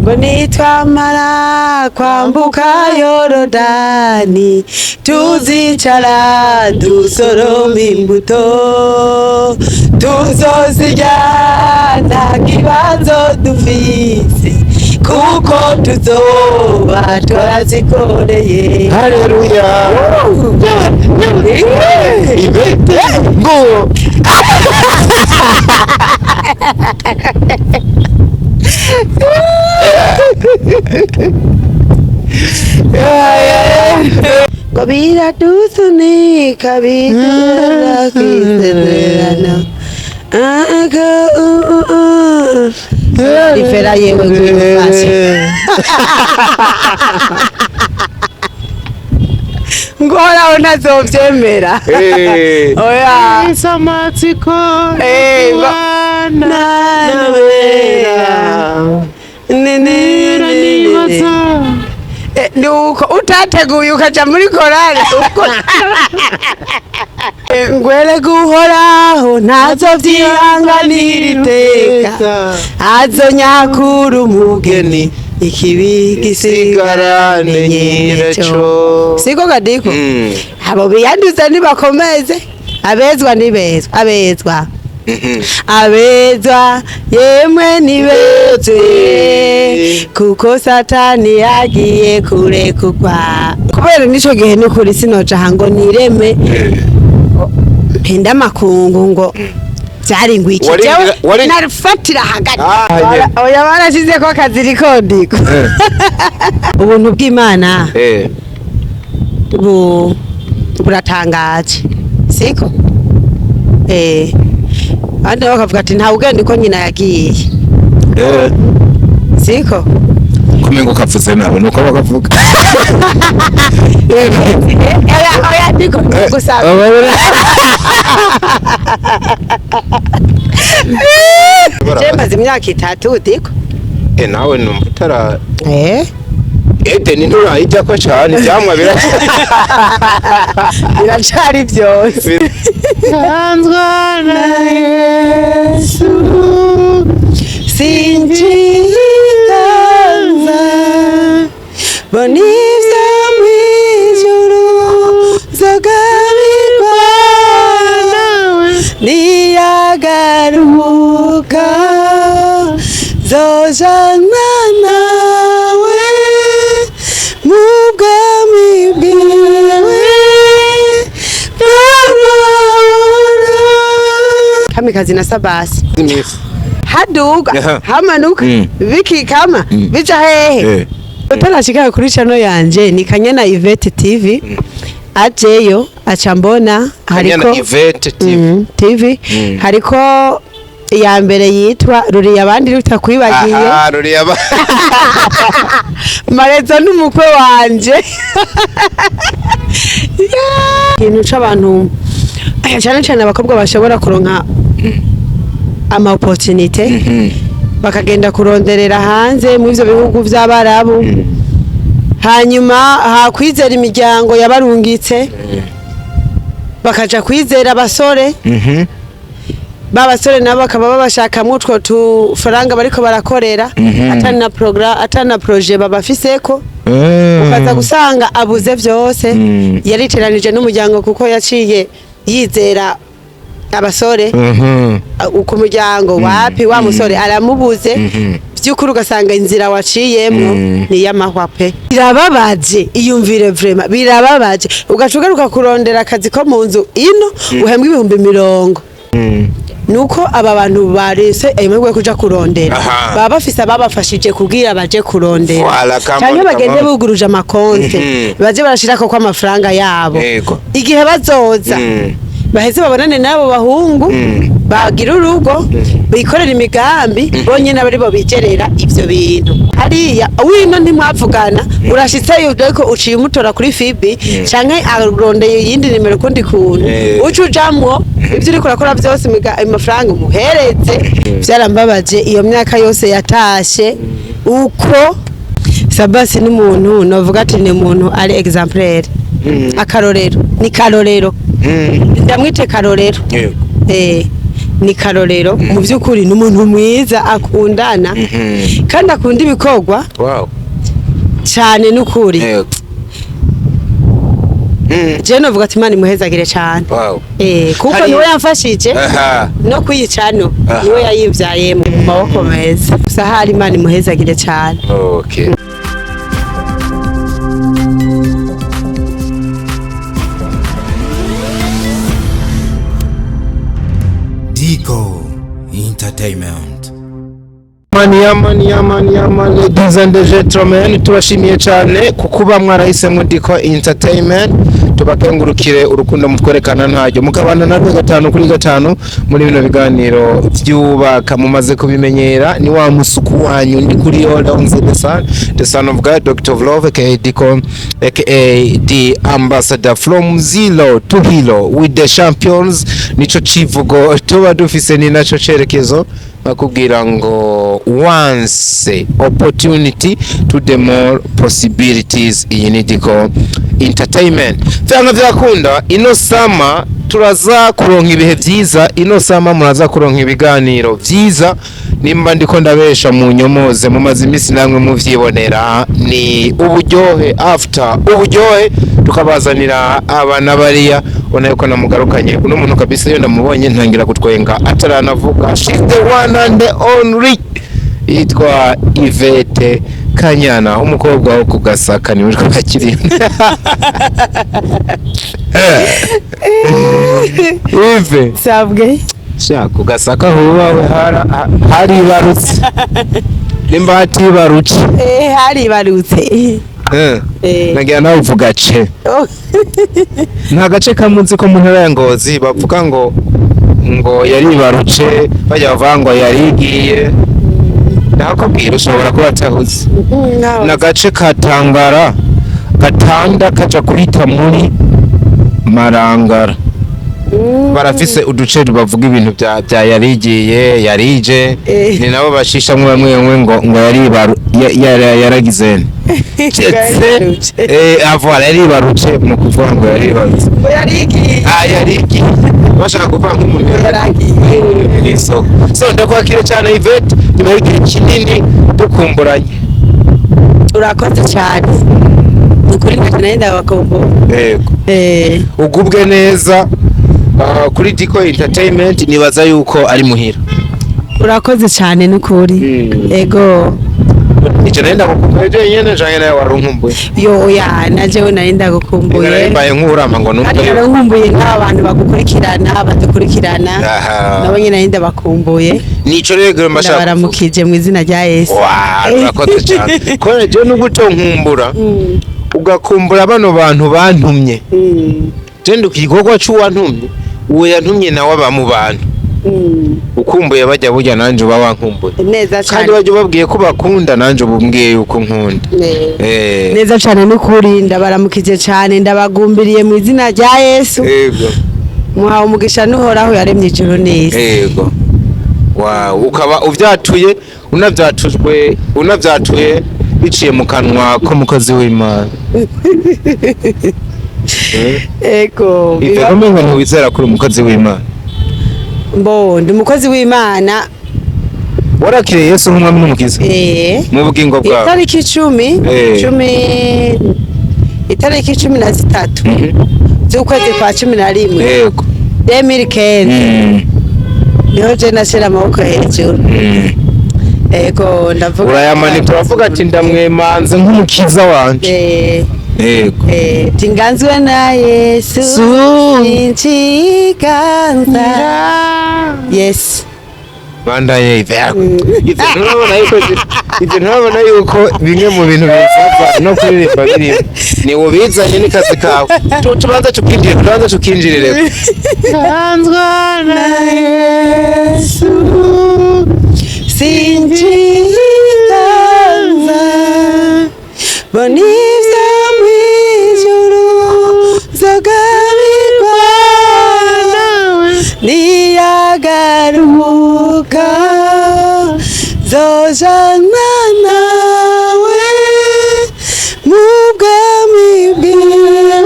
Ngo nitwamara kwambuka Yorodani, tuzicara dusoroma imbuto, tuzozirya nta kibazo dufise, kuko tuzoba twarazikoreye. Haleluya! Ivete ngo Ngo biradusunika bidura kwizererana. Rifera yewe ngwifashe ngoraho ntazovyemera. Oya. Amatsiko. Kubana n'abera. Ni. Nuko utateguye ukaja muri korale ubwo ngwere guhoraho ntazovyihanganira iteka, azonyakura umugeni, ikibi gisigarane nyireco. Siko gadiko abo biyanduza nibakomeze, abezwa nibezwa, abezwa, abezwa yemwe nibezwe, kuko Satani yagiye kure kugwa kubera nico gihe. Nukuri sinoja aha ngo nireme mpenda amakungu ngo vyari ngwiki. Jewe narufatira hagati. Ah, Oya, barashizeko akaziriko ndiko ubuntu bw'Imana buratangaje, siko? Abandi nabo bakavuga ati ntawe ugenda uko nyina yagiye. Siko? Kumengo kavuze nawe nuko bakavuga. Oya, oya, ndiko gusa. Je maze imyaka 3 diko. Nawe numva utara Edeni nturayijyako cane, ivyamwa bira Biracari byose. Nsanzwe na Yesu sinjitanza bona ibyo mw'ijuru zogabirwa niyagaruka, zojana nawe mu bwami bwiwe bw'amahoro. Kamikazi na Sabasi imisi haduga hamanuka bikikama bija hehe? Utarashika kuri channel yanje ni Kanyana Yvette TV, ajeyo aca mbona Kanyana hariko Yvette TV. TV. Hariko iya mbere yitwa ruriya abandi rutakwibagiye. Aha ruriya Marezo n'umukwe wanje. Ikintu c'abantu cyane cyane abakobwa bashobora kuronka ama opportunité bakagenda kuronderera hanze mu ivyo bihugu vy'Abarabu, hanyuma hakwizera imiryango yabarungitse bakaja kwizera abasore, ba basore nabo bakaba babashakamwo utwo tufaranga bariko barakorera, atari na programme, atari na projet babafiseko, ukaza gusanga abuze vyose. Yariteranije n'umuryango kuko yaciye yizera abasore ku muryango wapi wa musore aramubuze. By'ukuri ugasanga inzira waciyemwo ni iy'amahwa pe. Birababaje, iyumvire, vraiment birababaje. Ugaca ugaruka kurondera akazi ko mu nzu ino uhembwa 20,000. Nuko aba bantu barese ayo mahirwe yo kuja kurondera baba bafise ababafashije kubwira baje kurondera Voilà, come canke on, bagende come on. buguruje amakonte, baje barashirako ko amafaranga yabo. Igihe bazoza baheze babonane n'abo bahungu, bagira urugo, bikorera imigambi bonyene, aba aribo bigerera ivyo bintu. Hariya wino ntimwavugana, urashitseyo ariko uciye umutora kuri fibi canke arondeye iyindi nimero ukundi kuntu, uca ujamwo ivyo uriko urakora vyose, amafaranga umuhereze. Vyarambabaje iyo myaka yose yatashe uko. Sabasi n'umuntu novuga ati ni umuntu ari exemplaire, akarorero, ni karorero. Ndamwite karorero. Ni karorero mu by'ukuri, ni umuntu mwiza akundana kandi akunda ibikorwa cyane n'ukuri. Je novuga ati Imana imuhezagire cyane. Kuko niwe yamfashije no kwiyicano, niwe yayibyaye mu maboko meza. Gusa hari Imana imuhezagire cyane. Okay. Dico Entertainment. Mani yamani yamani yamani, ladies and gentlemen, tubashimiye cyane kukuba mwarahisemo Dico Entertainment. Tubakengurukire urukundo mutwerekana ntaryo mukabana natwe gatanu kuri gatanu muri bino biganiro byubaka. Mumaze kubimenyera, ni wa musuku wanyu ndi kuri yo Leonze, the son, the son of God, Dr. of Love, aka Dico, aka the ambassador from zero to hero with the champions. Nico civugo tuba dufise, ni naco cerekezo bakubwira ngo once opportunity to the more possibilities. Iyi ni Dico Entertainment. Vyanga vyakunda, ino sama turaza kuronka ibihe vyiza, ino sama muraza kuronka ibiganiro vyiza. Nimba ndiko ndabesha mu nyomoze, mumaze iminsi namwe muvyibonera, ni uburyohe after uburyohe, tukabazanira abana bariya. Ubona yuko namugarukanye uno muntu kabisa, iyo ndamubonye ntangira gutwenga ataranavuga. She's the one and the only, yitwa Yvette Kanyana, umukobwa wo ku Gasaka, niwe twakiriye. Yves. Sabwe. Sha, ku Gasaka hubawe haribarutse, nimba hatibarutse. Haribarutse. Nagira nawe uvuga ce. Oh. Nta gace kamwe ko mu ntara ya Ngozi bavuga ngo yaribarutse, bajya bavuga ngo yarigiye. Ndakubwira, ushobora kuba atahuze n'agace ka Tangara gatanda kaja kurita muri Marangara. Barafise uduce bavuga ibintu bya yarigiye, yarije. Ni nabo bashishamwe bamwe bamwe ngo yaribaru yaragize Yaribarutse. Avora yaribarutse, mu kuvuga ngo yaribarutse. Ngo yarigiye. Ah, yarigiye, bashaka kuvuga nk'umuntu Yaragiye. Mw'isoko. So ndakwakira cyane Yvette, nyuma y'igihe kinini dukumburanye. Urakoze cyane, ni ukuri ntacyo nari ndabakumbuye. Yego. Ugubwe neza kuri Dico Entertainment, nibaza yuko ari muhira. Urakoze cyane n'ukuri. Ego. Icyo nari ndagukumbuye jenyine canke nawe wari unkumbuye? Yo ya, na jewe nari ndagukumbuye. Nari mbaye nk'urama ngo Kandi numve. nari nkumbuye nk'aba bantu bagukurikirana, badukurikirana. Nabo nyine nari ndabakumbuye. Nico rero mbashaka kuvuga. Ndabaramukije mu izina rya Yesu. Wa, urakoze cyane kubera jewe nubwo utonkumbura, ugakumbura bano bantu bantumye. Je ndi ku gikorwa c'uwantumye, uwo yantumye nawe aba mu bantu. Ukumbuye bajya burya nanje uba wankumbuye. Neza Kandi cyane. bajya ubabwiye ko bakunda, nanje uba umbwiye yuko nkunda. Neza cyane n'ukuri, ndabaramukije cyane, ndabagumbiriye mu izina rya Yesu. Muhawe umugisha n'Uhoraho yaremye ijuru n'isi. Yego. Wow, ukaba uvyatuye, unavyatujwe, unavyatuye biciye mu kanwa k'umukozi w'Imana. Ego. Ivyo umenga ntiwizera kuri umukozi w'Imana. Mbo ndi umukozi w'Imana. Warakiriye Yesu nk'umwami n'umukiza mu bugingo bwawe? Itariki 10, 10, itariki 13 z'ukwezi kwa 11, 2015, niho je nashyira amaboko hejuru. Ego, ndavuga. Urayamanika uravuga ati ndamwemanze nk'umukiza wanje. Tinganzwe na Yesu ikiganza, yes. Bandaye ivyo nturabona yuko bimwe mu bintu bizava no kuririmba birimo ni ubizanye n'ikazi kawe. Tubanza tukinjire, tubanza tukinjirire. Nganzwa na Yesu sinjiganza, bona ibyo mw'ijuru zogabirwa niyagaruka, zojana nawe mu bwami bwiwe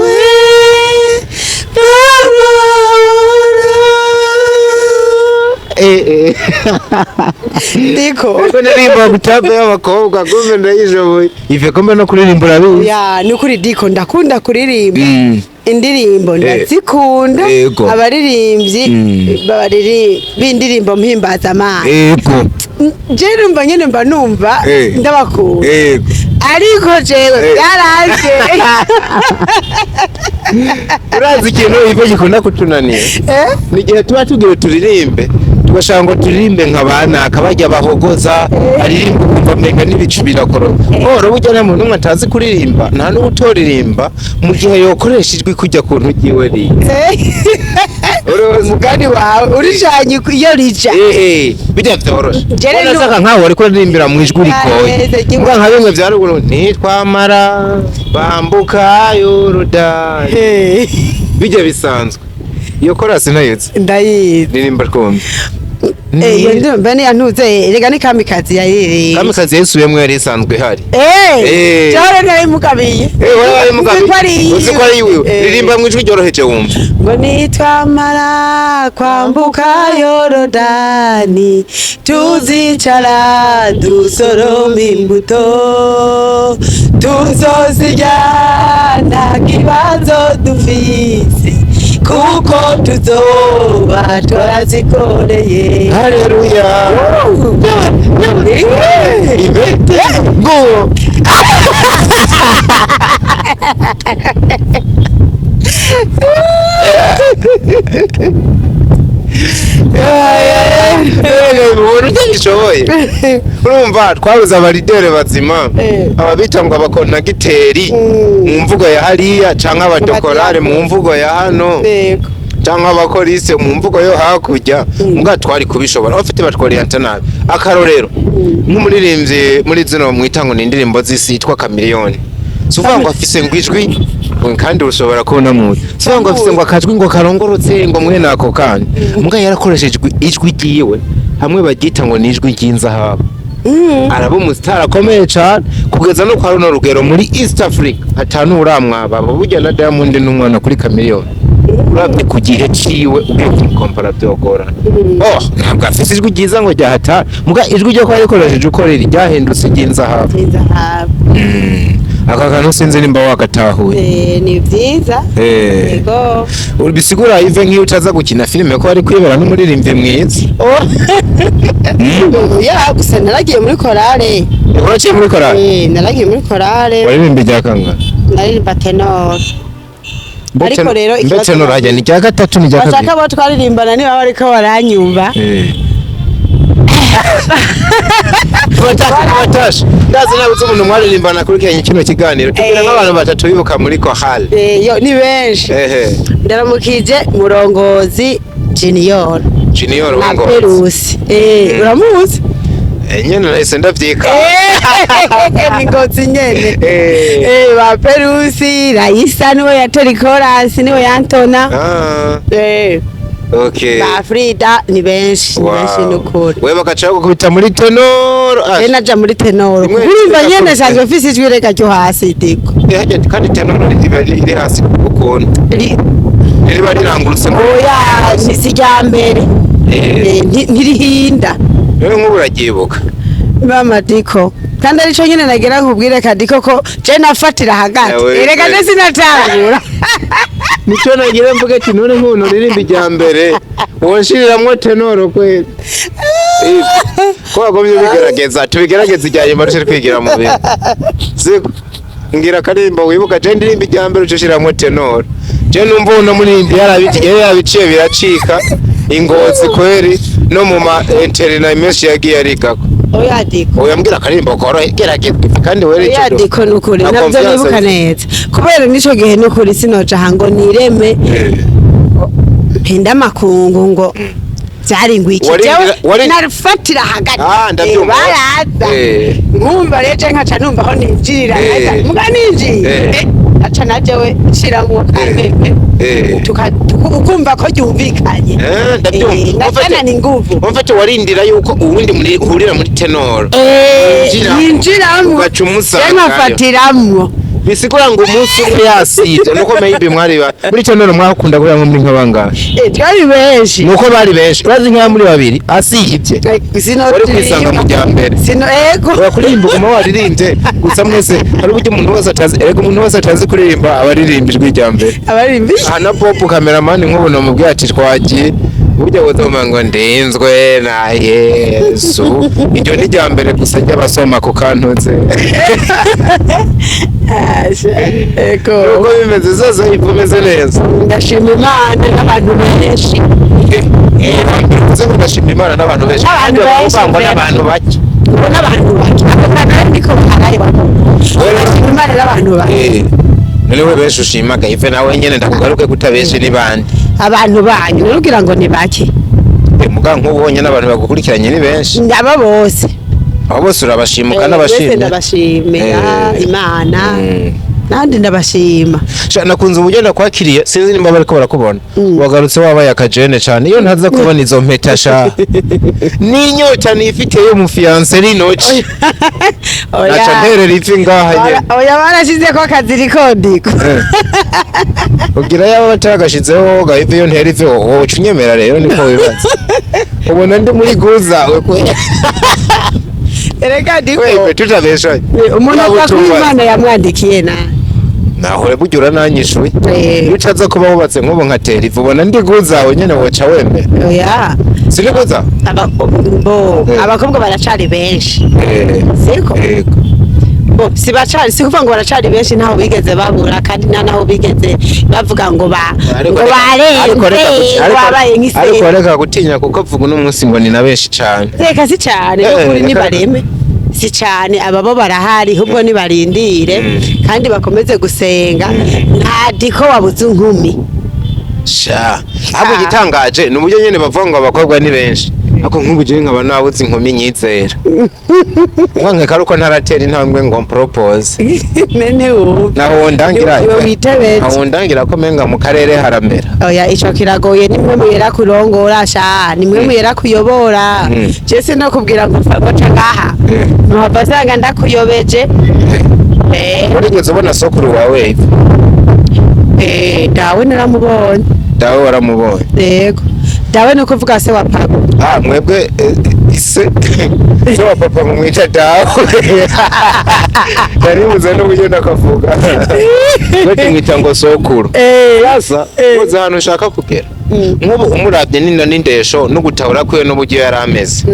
bw'amahoro. Ndiko. Ariko ndirimba gutape y'abakobwa, kumbe ndayishoboye. Ive, kumbe no kuririmba urabizi. Ya, ni ukuri Diko, ndakunda kuririmba. Indirimbo ndazikunda. Abaririmbyi b'indirimbo mpimbazamana, je numva nyene, mba numva ndabakunda. Ariko jewe byaraje. Urazi ikintu ive gikunda kutunanira? Eh? Ni igihe tuba tugiye turirimbe, tugashaka ngo turirimbe nka banaka bajya bahogoza, aririmba ukumva mbenga n'ibicu birakoroka. Oro burya nta muntu n'umwe atazi kuririmba, nta n'uwutoririmba mu gihe yokoresha ijwi kujya kuntu ryiwe riri. Umugani wawe urijanye iyo rija. Eh, bijya vyoroshe. Jere Urasaka nkaho wariko uririmbira mu ijwi rikoye. Neza, Mbwa nka bimwe vya ruguru, nitwamara bambuka Yorodani. Bijya bisanzwe, iyo korasi nayotse. Ndayizi. Ririmba twumve. Eh, iyo ndirimbo ni yantuze rega, ni Kamikazi yayiriye. Kamikazi yisubiyemwo, yari isanzwe ihari. Eh, jahora nari mugabiye. Eh, wowe wari mugabiye. Uzi ko ari iyiwe. Uzi ko ari iwiwe. Ririmba mu ijwi ryoroheje wumve. Ngo nitwamara kwambuka Yorodani, tuzicara dusoroma imbuto, tuzozirya nta kibazo dufise, kuko tuzoba twarazikoreye. Haleluya. Ivete ngo ubona utagishoboye. Urumva twabuze abaridere bazima, ababita ngo abakonagiteri mu mvugo ya hariya, canke abadokorare mu mvugo ya hano, canke abakorise mu mvugo yo hakurya. Mbwa twari kubishobora, abafite batworiyanta nabi. Akarorero, nk'umuririmbyi muri zino mwita ngo ni indirimbo z'isi yitwa Chameleone, si uvuga ngo afise ngo ijwi ngo, kandi ushobora kubona muzi, si uvuga ngo afise ngo akajwi ngo karongorotse ngo mwene ako, kandi mbwa yarakoresheje ijwi ryiwe hamwe baryita ngo ni ijwi ry'inzahabu, araba umusitari akomeye cane kugeza no kwa runo rugero muri East Africa hatanu uramwaba. Burya na Diamond n'umwana kuri Chameleone, uravye ku gihe ciwe ugiye kumukompara vyogorana. Oh, ntabwo afise ijwi ryiza ngo ryahatari, muga ijwi ryo kuba rikoresheje uko riri ryahindutse iry'inzahabu. Inzahabu. Aka kantu sinzi nimba wagatahuye. Eh, ni byiza. Yego. Bisigura ive nk'iyo utaza gukina filime ko wari kwibera n'umuririmbyi mwiza. Ya, gusa naragiye muri korale. Uraciye muri korali? Eh, naragiye muri korale. Waririmba irya kangahe? Ndaririmba ténor. Ariko rero mbe ikibazo ténor hajya ni irya gatatu, ni irya bashaka kabiri? bo twaririmbana niba bariko baranyumva. Tubatashe, ndazi nabuze umuntu mwaririmbana kurikiranye kino kiganiro, tubwira nk'abantu batatu bibuka muri korali. Eh, yo ni benshi. Ndaramukije murongozi Junior Junior na w'Ingozi. Perusi. Eh, uramuzi? Eh, nyene nahise ndavyika. Eh, ni Ngozi nyene. Eh, ba Perusi, Raisa niwe yatora ikorasi, niwe yantona. Eh, ba Frida ni benshi, ni benshi nukuri. We bagaca bagukubita muri ténor. Eh, naja muri ténor. Rimwe Kuririmba reka nyene kubita. sanzwe mfise ijwi reka ryo hasi, Diko. Kandi ténor riba riri hasi ukuntu, riba rirangurutse ngo Oya, ni si rya mbere. Eh, ntirihinda. Rero nk'ubu uraryibuka? Mama Diko, kandi arico nyene nagira nkubwire kadiko ko je nafatira hagati. Ewe, Erega eh. ne sinatangura. Nico nagira mvuge ati none nk'ubu uririmba irya mbere wonshiriramwo ténor kweli? Ko wagomye ubigerageza, tubigerageze irya nyuma duce twigira mu bintu. Siko ngira akaririmbo wibuka, je ndirimba irya mbere uce ushiramwo ténor, je numva uno muririmbyi yari yarabiciye biracika ingozi kweri, no mu ma internat menshi yagiye arigako. Oya Diko. Oya, mbwira akaririmbo korohe, gerageza kandi were Oya ico Diko, nukuri nta navyo confiance nibuka mfise. neza kubera nico gihe nukuri sinoja aha ngo nireme mpenda amakungu ngo vyari ngwiki. Jewe nafatira hagati. Ah, ndavyumva. Eh, baraza nkumva rero je nkaca numva aho ninjirira, nkaza muga ninjiye, aca na jewe nshiramwo kameme, ukumva ko ryumvikanye. Eh, ndabyumva. Eh, nacana ni nguvu. Umfate warindira yuko uwundi muri uhurira muri ténor Eh, Yinjiramo. yinjiramwo. Ugaca umusangayo. Je nkafatiramwo. Bisigura ngo umunsi umwe yasivye, nuko maybe mwari muri tonero mwakunda kubera nko muri nk'abangahe? Twari benshi. Nuko bari benshi, urazi nka muri babiri asivye wari kwisanga mu rya mbere. Sino ego. Oya, kuririmba uguma waririmbye gusa. Mwese hari uburyo umuntu wese atazi, erega umuntu wese atazi kuririmba aba aririmba ijwi rya mbere. Abarimbi. Aha na Pop cameraman, nk'ubu namubwiye ati twagiye, burya buzoma ngo ndinzwe na Yesu, iryo ni rya mbere gusa ry'abasoma ku kantutse. Ego. Uko bimeze zose, umeze neza? Ndashima Imana n'abantu benshi. Uze ngo ndashima Imana n'abantu benshi. N'abantu benshi. Ngo n'abantu bake. Ngo n'abantu bake, ako kantu niko karaye, ndashima Imana n'abantu bake. None we benshi ushimaga ive nawe nyene ndakugaruke kuta benshi ni bande? Abantu banyu nugira ngo ni bake. Muga nk'ubonye n'abantu bagukurikiranye ni benshi. Aba bose. Abo bose urabashima? Bose. Ukanabashimira? Ndabashimira Imana nandi ndabashima. Sha, nakunze uburyo ndakwakiriye, sinzi nimba bariko barakubona. Wagarutse wabaye akajene cane. Iyo ntaza kubona izo mpeta sha, n'inyota nifitiye yo mu fiancé rinoci, naca nterera ivi ngaha nyene. Oya, barashize ko akaziriko ndiko. Kugira yaba batagashizeho gahive, iyo ntera ivi wowe uca unyemera rero, niko wibaza ubona ndi muri guza we? Erega ndiko Wewe tutabeshanye. Umuntu Waba avuga ko utubaza. Imana yamwandikiye na Naho burya urananyishuye. Eh. Iyo utaza kuba wubatse nk'ubu nkatera ivu, ubona ndi guza nyene, woca wemera? Oya. Sindi guza? Bo abakobwa baracari benshi, siko? Yego. Bo si bacari, si kuvuga ngo baracari benshi, ntaho bigeze babura kandi nta naho bigeze bavuga ngo ba Ariko ngo ariko reka barenze ngo babaye ariko nk'isebe. Reka gutinya, kuko vuga uno munsi ngo ni na benshi cane. Reka, si cane. N'ukuri nibareme, si cane, ababo barahari, ahubwo nibarindire kandi bakomeze gusenga. Nta diko wabuze inkumi. Sha, ahubwo igitangaje ni uburyo nyene bavuga ngo abakobwa ni benshi, ariko nk'ubu jewe nkaba nabuze inkumi nyizera, nkanka ari uko ntaratera intambwe ngo mpropose. Nene wumve. Naho ndangira. Iwe witebetse. Naho ndangira ko menga mu karere haramera. Oya, ico kiragoye. Nimwe muyera kurongora sha, nimwe muyera kuyobora. Je sinokubwira ngo ngo ca ngaha, muhava asanga ndakuyobeje. Warigeze ubona sokuru wawe? Dawe naramubonye. Dawe waramubonye? Yego, dawe ni ukuvuga se wa papa. Ah, mwebwe se wa papa mumwita dawe. Naribuze n'uburyo ndakavuga, we tumwita ngo sokuru. Sasa uzi ahantu ushaka kugera, nk'ubu umuravye nino n'indesho no gutahura kwiwe n'uburyo yari ameze,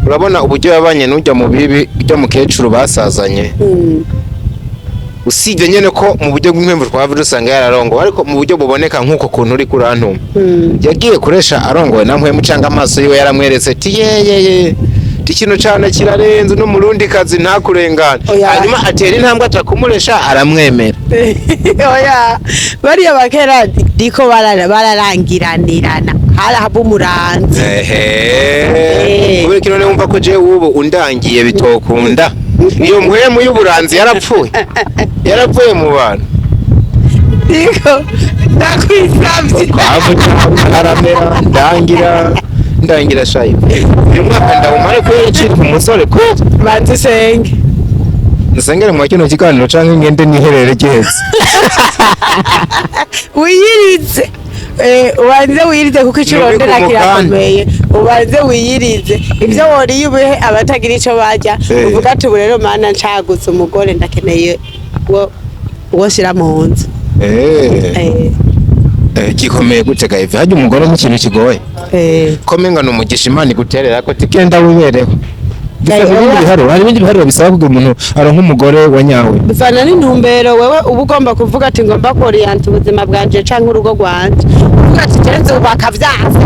urabona uburyo yabanye n'ujya mu bibi ujya mukecuru basazanye, usibye nyene ko mu buryo bw'impemvu twaba dusanga yararongowe, ariko mu buryo buboneka nk'uko kuntu uri kurantuma, yagiye kuresha arongowe na mpwemu canga amaso yiwe yaramweretse ati yeyeye, ikintu cane kirarenze no murundi kazi ntakurengane. Oya. Hanyuma atera intambwe aja kumuresha, aramwemera. Oya, bariya bakera diko bararangiranirana, harahaba umuranzi. Ehe, kubera ko none wumva ko jewe ubu undangiye bitokunda, iyo mpwemu y'uburanzi yarapfuye, yarapfuye mu bantu. Diko, ndakwisavye. Aramera ndangira, ndangira shayi, uyu mwaka ndawumare kubera icitwa umusore kweli. Banza usenge. Nsengere mwa kino kiganiro canke ngende niherere giheze? Wiyirize. Ubanze wiyirize kuko ico Nubike urondera umugambi. kirakomeye. Ubanze wiyirize ivyo woriye, ubihe abatagira ico barya. Uvuga ati ubu rero Mana ncagutse umugore, ndakeneye uwo shira mu nzu. Gikomeye gute ga Eve? Harya umugore ni ikintu kigoye? Ko menga ni umugisha Imana iguterera ko tigenda wibereho. Bisaba ibindi biharuro, hari ibindi biharuro bisaba kugira umuntu aronke umugore wa nyawe. Bivana n'intumbero wewe uba ugomba kuvuga ati ngomba koriyanta ubuzima bwanje canke urugo rwanje, uvuga ati jewe nzubaka vyanse.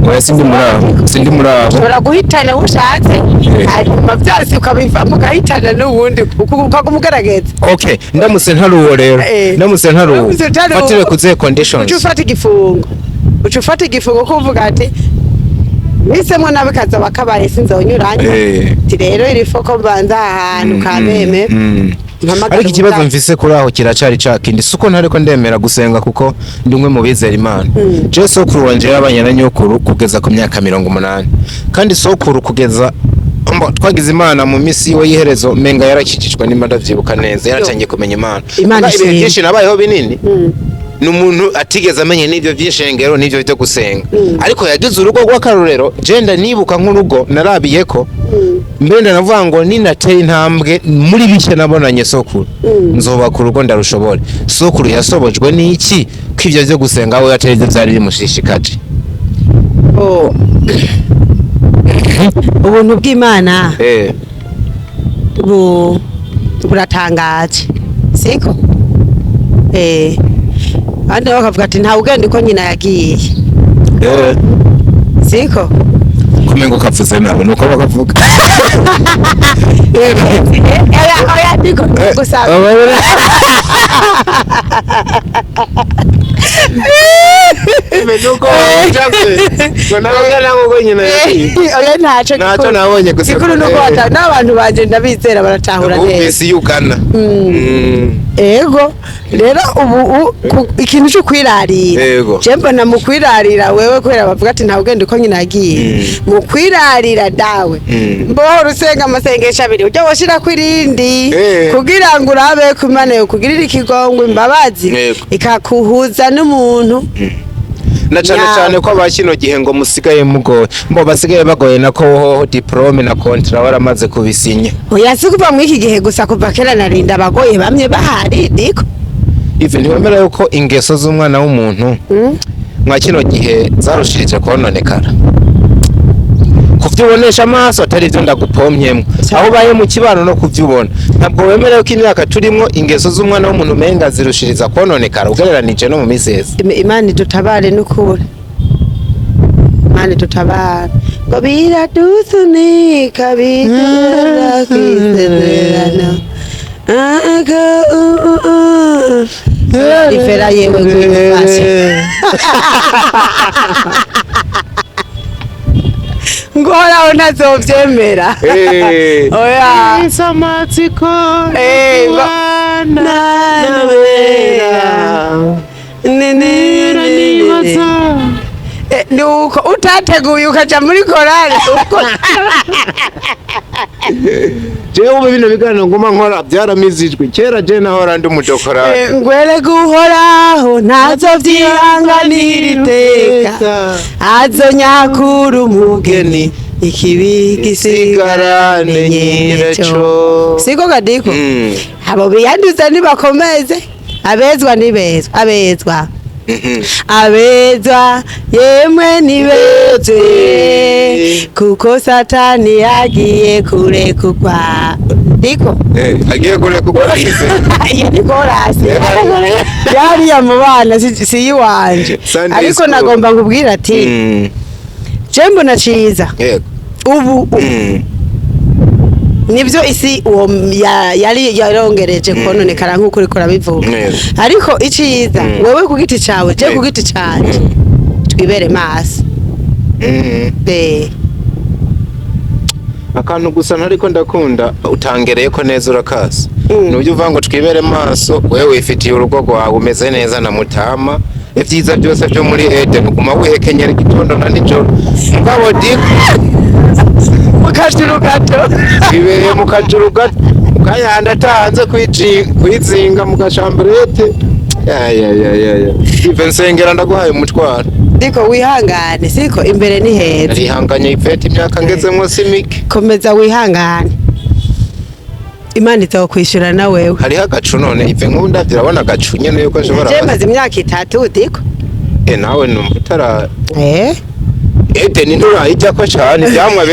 Oya, sindi muri aho, sindi muri aho. Ushobora guhitana uwo ushatse, hanyuma byose ukabivamo ugahitana n'uwundi ukaguma ugerageza. Okay, ndamutse ntaruwo rero, ndamutse ntaruwo, Ndamutse ntaruwo. fatire kuzihe conditions? Uca ufata igifungo, uca ufata igifungo ko uvuga ati mpisemo nabi kazoba kabaye sinzonyuranye. Ati rero iri foko mbanza aha hantu kameme mpamagara Ariko ikibazo ubutaha. mfise kuri aho kiracari ca kindi, suko ntariko ndemera gusenga kuko ndi umwe mu bizera Imana. Je sokuru wanje yarabanye na nyokuru kugeza ku myaka 80, kandi sokuru kugeza Mbo, twagize Imana mu misi yiwe y'iherezo, menga yarakijijwe, nimba ndavyibuka neza, yaratangiye kumenya Imana. Imana Muga ibihe ishimwe. byinshi nabayeho binini, ni umuntu atigeze amenya n'ibyo by'ishengero n'ibyo byo gusenga, ariko yagize urugo rw'akarorero. Jenda nibuka nk'urugo narabiye ko mbere ndanavuga ngo ninateye intambwe muri bike nabonanye sokuru, nzobaka urugo ndarushobore. Sokuru yasobojwe n'iki, ko ibyo byo gusenga we atari byo byari bimushishikaje? Oh. Ubuntu bw'Imana buratangaje, siko? Abandi nabo bakavuga ati ntawe ugenda uko nyina yagiye. Siko? Kumengo kavuze nabi, nuko bakavuga. Oya, oya, ndiko gusa. Nuko Oya, ntaco. Ntaco Gikuru. nabonye gusa. Gikuru nuko n'abantu banje ndabizera baratahura neza. Bumvise iyo ugana. Ego rero ubu ikintu cyo kwirarira, je mbona mu kwirarira wewe, kubera bavuga ati ntawe ugenda uko nyina yagiye, mu kwirarira dawe, mbohora usenga amasengesho abiri ujya woshira ku irindi kugira ngo urabe ko Imana yokugirira ikigongwe, imbabazi, ikakuhuza n'umuntu. Na cane cane ko aba kino gihe ngo musigaye mugoye, mbo basigaye bagoye, nako hoho diplôme na contrat waramaze kubisinya. Oya, si kuva muri iki gihe gusa, kuva kera narinda abagoye bamwe bahari, niko. Ivi, ntiwemera yuko ingeso z'umwana w'umuntu mwa kino gihe zarushirije kononekara kuvyubonesha amaso, atari ivyo ndagupomyemwo, aho ubaye mu kibano no kuvyubona? Ntabwo wemera yuko imyaka turimwo ingeso z'umwana w'umuntu umenga zirushiriza kononekara ugereranije no mu misezi? Imana idutabare n'ukuri, Imana idutabare, ngo biradusunika bidura kwisezerano. Ifera yewe ngwifashe ngo uhoraho ntazovyemera. Oya. Amatsiko. Nuko utateguye ukaja muri korali uko. Jewe ubu bino biganiro nguma nkora byaramizijwe kera, je nahora ndi umudokorari. Ngwere guhoraho ntazovyihanganira iteka, azonyakura umugeni, ikibi gisigarane nyireco. Siko gadiko? Abo biyanduza nibakomeze, abezwa nibezwa, abezwa, abezwa yemwe nibezwe, kuko Satani yagiye kure kugwa, ndiko. Agiye kure kugwa. Iyo ni korasi yariya mu bana, si iyiwanje. Sunday Ariko school. nagomba nkubwira ati je mbona ciza ubu nibyo isi uwo yari yarongereje kononekara nk'uko uriko urabivuga, ariko iciza, wewe ku giti cawe, je ku giti canje, twibere maso. Akantu gusa ntariko ndakunda utangereye ko neza urakaza. Nubyo uvuga ngo twibere maso, wewe wifitiye urugo rwawe, umeze neza na mutama, ibyiza byose byo muri Eden, uguma wihekenyera igitondo na nijoro, mugabo diko Mu kajuru gato. Ibereye mu kajuru gato, ukayanda atahanze kwizinga mu gashamburete. Ya ya ya ya ya, Ive, nsengera, ndaguhaye umutwaro. Diko, wihangane, siko? Imbere ni heza. Narihanganye ipeti, imyaka ngezemwo si mike. Komeza wihangane, Imana izokwishura na wewe. Hariho agacu none, Ive, nk'ubu ndavye, urabona agacu nyene yuko nshobora Je maze imyaka 3, diko. Nawe numva utara Eden nturayijyako cane, ivyamwa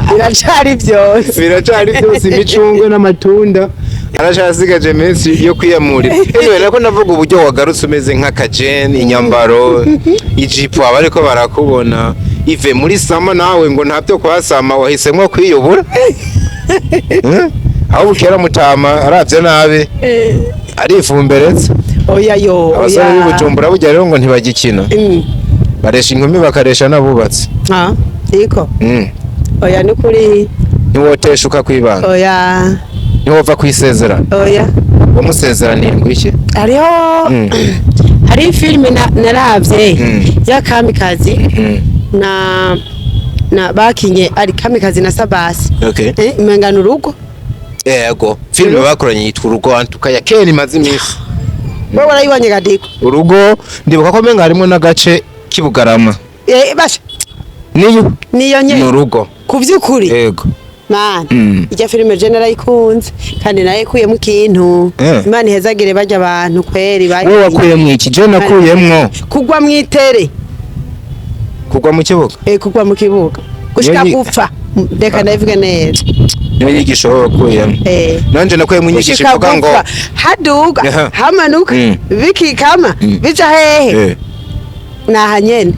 Biracari byose. Biracari byose, imicungwe n'amatunda aracasigaje iminsi yo kwiyamurira. Anyway, nako ndavuga uburyo wagarutse umeze nk'akajeni, inyambaro, ijipo, abariko barakubona. Ive, muri sama nawe ngo ntabyo kwasama, wahisemwo kwiyubura. Aho bukera mutama aravye nabi arifumberetse. Oya yo. Abasore Oya. b'i Bujumbura burya rero ngo ntibagikina, baresha inkumi, bakaresha n'abubatsi. Ah, siko? Oya, ni kuri. Ntiwoteshuka kwibanga? Oya. Ntiwova kwisezerana? Oya. Wamusezeraniye ngo iki? Hariho hari filime naravye y'akamikazi na na bakinye ari Kamikazi na Sabasi. Umenga ni urugo. Yego, filime bakoranye yitwa Urugo, antuka ya kera, imaze iminsi. Wewe warayibonye, Gadiko? Urugo, ndibuka ko menga harimo n'agace k'ibugarama. Basha. Niyo. Niyo Ni nye. urugo. Ku vy'ukuri. Yego. Mana, irya filime je narayikunze kandi nayo ikuyemo ikintu. Imana ihezagire barya abantu kweri. Wowe wakuyemwo iki? Je nakuyemwo Kugwa mwitere. Kugwa mu kibuga. Kugwa mu kibuga gushika gupfa, reka ndabivuge neza. Niyo nyigisho wowe wakuyemwo? Nanje nakuyemwo inyigisho Gushika ivuga ngo gupfa, haduga, hamanuka, bikikama, bija hehe? Naha nyene.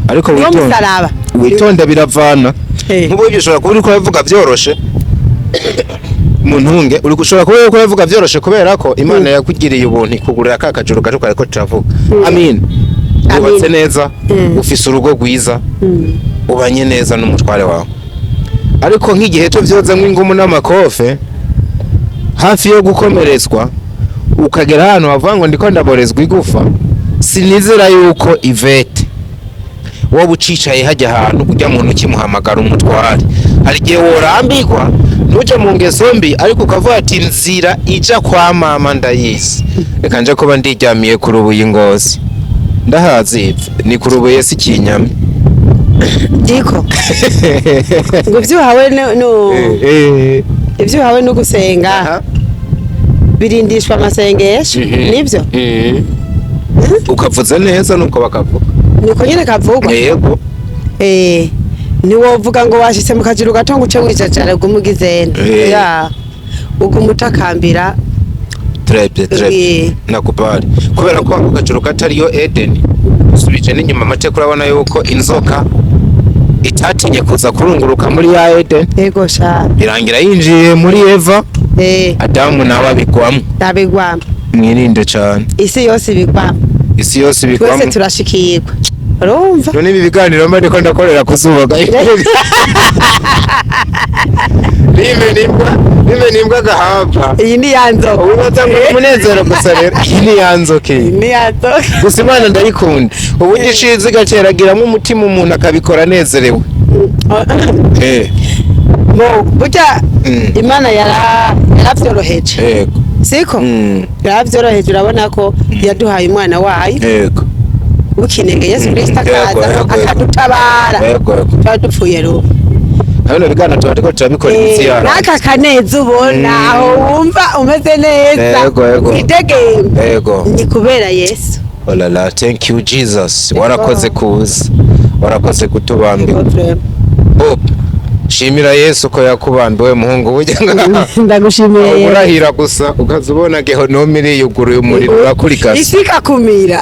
Ariko Niwo witonde. musaraba. Witonde, biravana. Nk'ubu ibyo ushobora kuba uriko urabivuga vyoroshe, mu ntunge uri gushobora kuba uriko urabivuga vyoroshe kubera ko Imana yakugiriye ubuntu ikugurira ka kajuru gato kariko turavuga. Amin, wubatse neza, ufise urugo rwiza, ubanye neza n'umutware wawe. Ariko nk'igihe cyo vyozamwo ingumu n'amakofe hafi yo gukomeretswa, ukagera ahantu bavuga ngo ndiko ndaborezwa igufa, sinizera yuko Ivete wowe ucicaye hajya ahantu ujya muntu ukimuhamagara umutware. Hari igihe worambirwa, ntujye mu ngeso mbi, ariko ukavuga ati nzira ija kwa mama ndayizi, reka nje kuba ndiryamiye ku rubuye ingozi ndahazi ni ku rubuye si kinyami. Diko, ngo ivyo uhawe no ivyo uhawe no gusenga birindishwa amasengesho. Nivyo. Ukavuze neza, nuko bakavuga. Niko nyene kavugwa. Yego. Ntiwovuga ngo washitse mu kajuru gato ngo uce wijajara uguma ugizene. Ya, uguma utakambira. Très bien, très bien. Nakubali, kubera ko ako kajuru katariyo Eden. Usubije n'inyuma amateka, urabona yuko inzoka itatinye kuza kurunguruka muri ya Eden. Yego sha. Birangira yinjiye muri Eva. Adamu nawe abigwamo. Ndabigwamo. Mwirinde cyane. Isi yose ibigwamo. Isi yose Twese ibigwamo. turashikirwa, urumva. None ibi biganiro mba ndiko ndakorera ku zuba, nime nimbwa gahapa. Iyi ni ya nzoka. Ubibaza ngo ni umunezero gusa, rero iyi ni ya nzoka iyi. Ni ya nzoka. Gusa Imana ndayikunda, uburyo ishize igaceragiramo umutima, umuntu akabikora anezerewe. Bo burya Imana yaravyoroheje. Siko? Yaravyoroheje, urabona ko yaduhaye umwana wayo w'ikinege, Yesu Kristo, akaza akadutabara. Yego yego. Tuba dupfuye rubu. Hano biganiro tuba turiko turabikora imitsi yaranze. N'aka kaneza ubona aho, wumva umeze neza, Yego. witegembe, ni kubera Yesu. Oh la la, thank you Jesus, warakoze kuza, warakoze kutubambika. Bob, shimira Yesu ko yakubambiwe, muhungu, burya nga Ndagushimiye Yesu. urahira gusa ukaza ubona gehinomu iriyuguruye, umuriro urakurikasa. Isi ikakumira.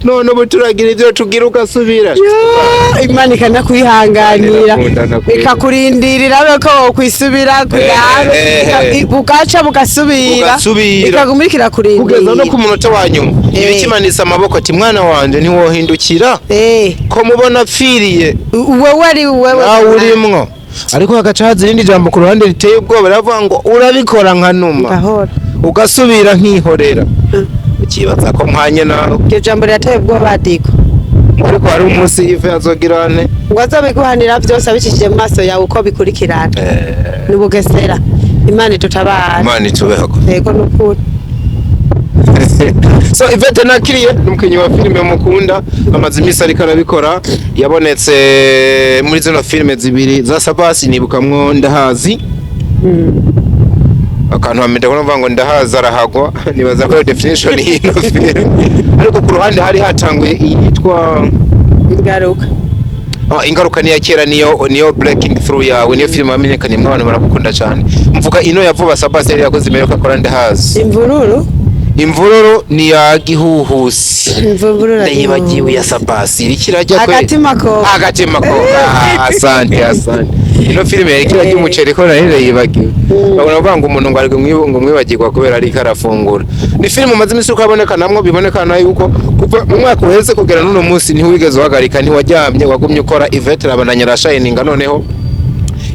None ubu turagira ibyo tugira ugasubira. Yo, Imana ikanakwihanganira. Irakunda, nakwiye. Ikakurindirira ko wokwisubira kuyabe, bugaca bugasubira. Bugasubira. Ikaguma iriko irakurindira. Kugeza no ku munota wa nyuma ibikimanitse amaboko ati mwana wanje ntiwohindukira ko mubona apfiriye. Wewe ari wewe. Nawe urimwo, ariko hagaca haza irindi jambo ku ruhande riteye ubwoba, riravuga ngo urabikora nka numa, Gahora. ugasubira nkihorera, ukibaza ko mpanye nawe. Iryo jambo rirateye ubwoba, Diko. Ariko hari umunsi ive azogirane. Ngo azobiguhanira byose abicishije mu maso yawe uko bikurikirana. Ni ubugesera. Imana idutabara. Imana itubeho. Yego, nukuri. So Yvette nakiriye ni umukinnyi wa filime mukunda, amaze iminsi ariko arabikora. Yabonetse muri zino filime zibiri za Sabasi, nibukamwo Ndahazi. Akantu hameze kuvuga ngo ndahazi arahagwa, nibaza ko iyo definition y'ino filime, ariko ku ruhande hari hatanguye iyitwa Ingaruka. Oh, Ingaruka ni iya kera, niyo breaking through yawe, niyo filime wamenyekanye abantu barakukunda cyane. Mvuga ino ya vuba Sabasi yari yakoze imbere yuko akora Ndahazi. Imvururu. Imvururu ni ya Gihuhusi. Imvururu. Ndayibagiwe ya Sabasi iriko irajya kwe. Agatima ko. Agatima ko. Ah, asante, asante. Ino filime yariko irajya umuceri ko nari ndayibagiwe. Babona bavuga ngo umuntu ngo ari ngo mwibagirwa kubera ariko arafungura. Ni filime umaze iminsi uko aboneka namwo, biboneka yuko kuva mu mwaka uheze kugera n'uno munsi ntiwigeze uhagarika, ntiwaryamye, wagumye ukora. Yvette arabandanya arashininga, noneho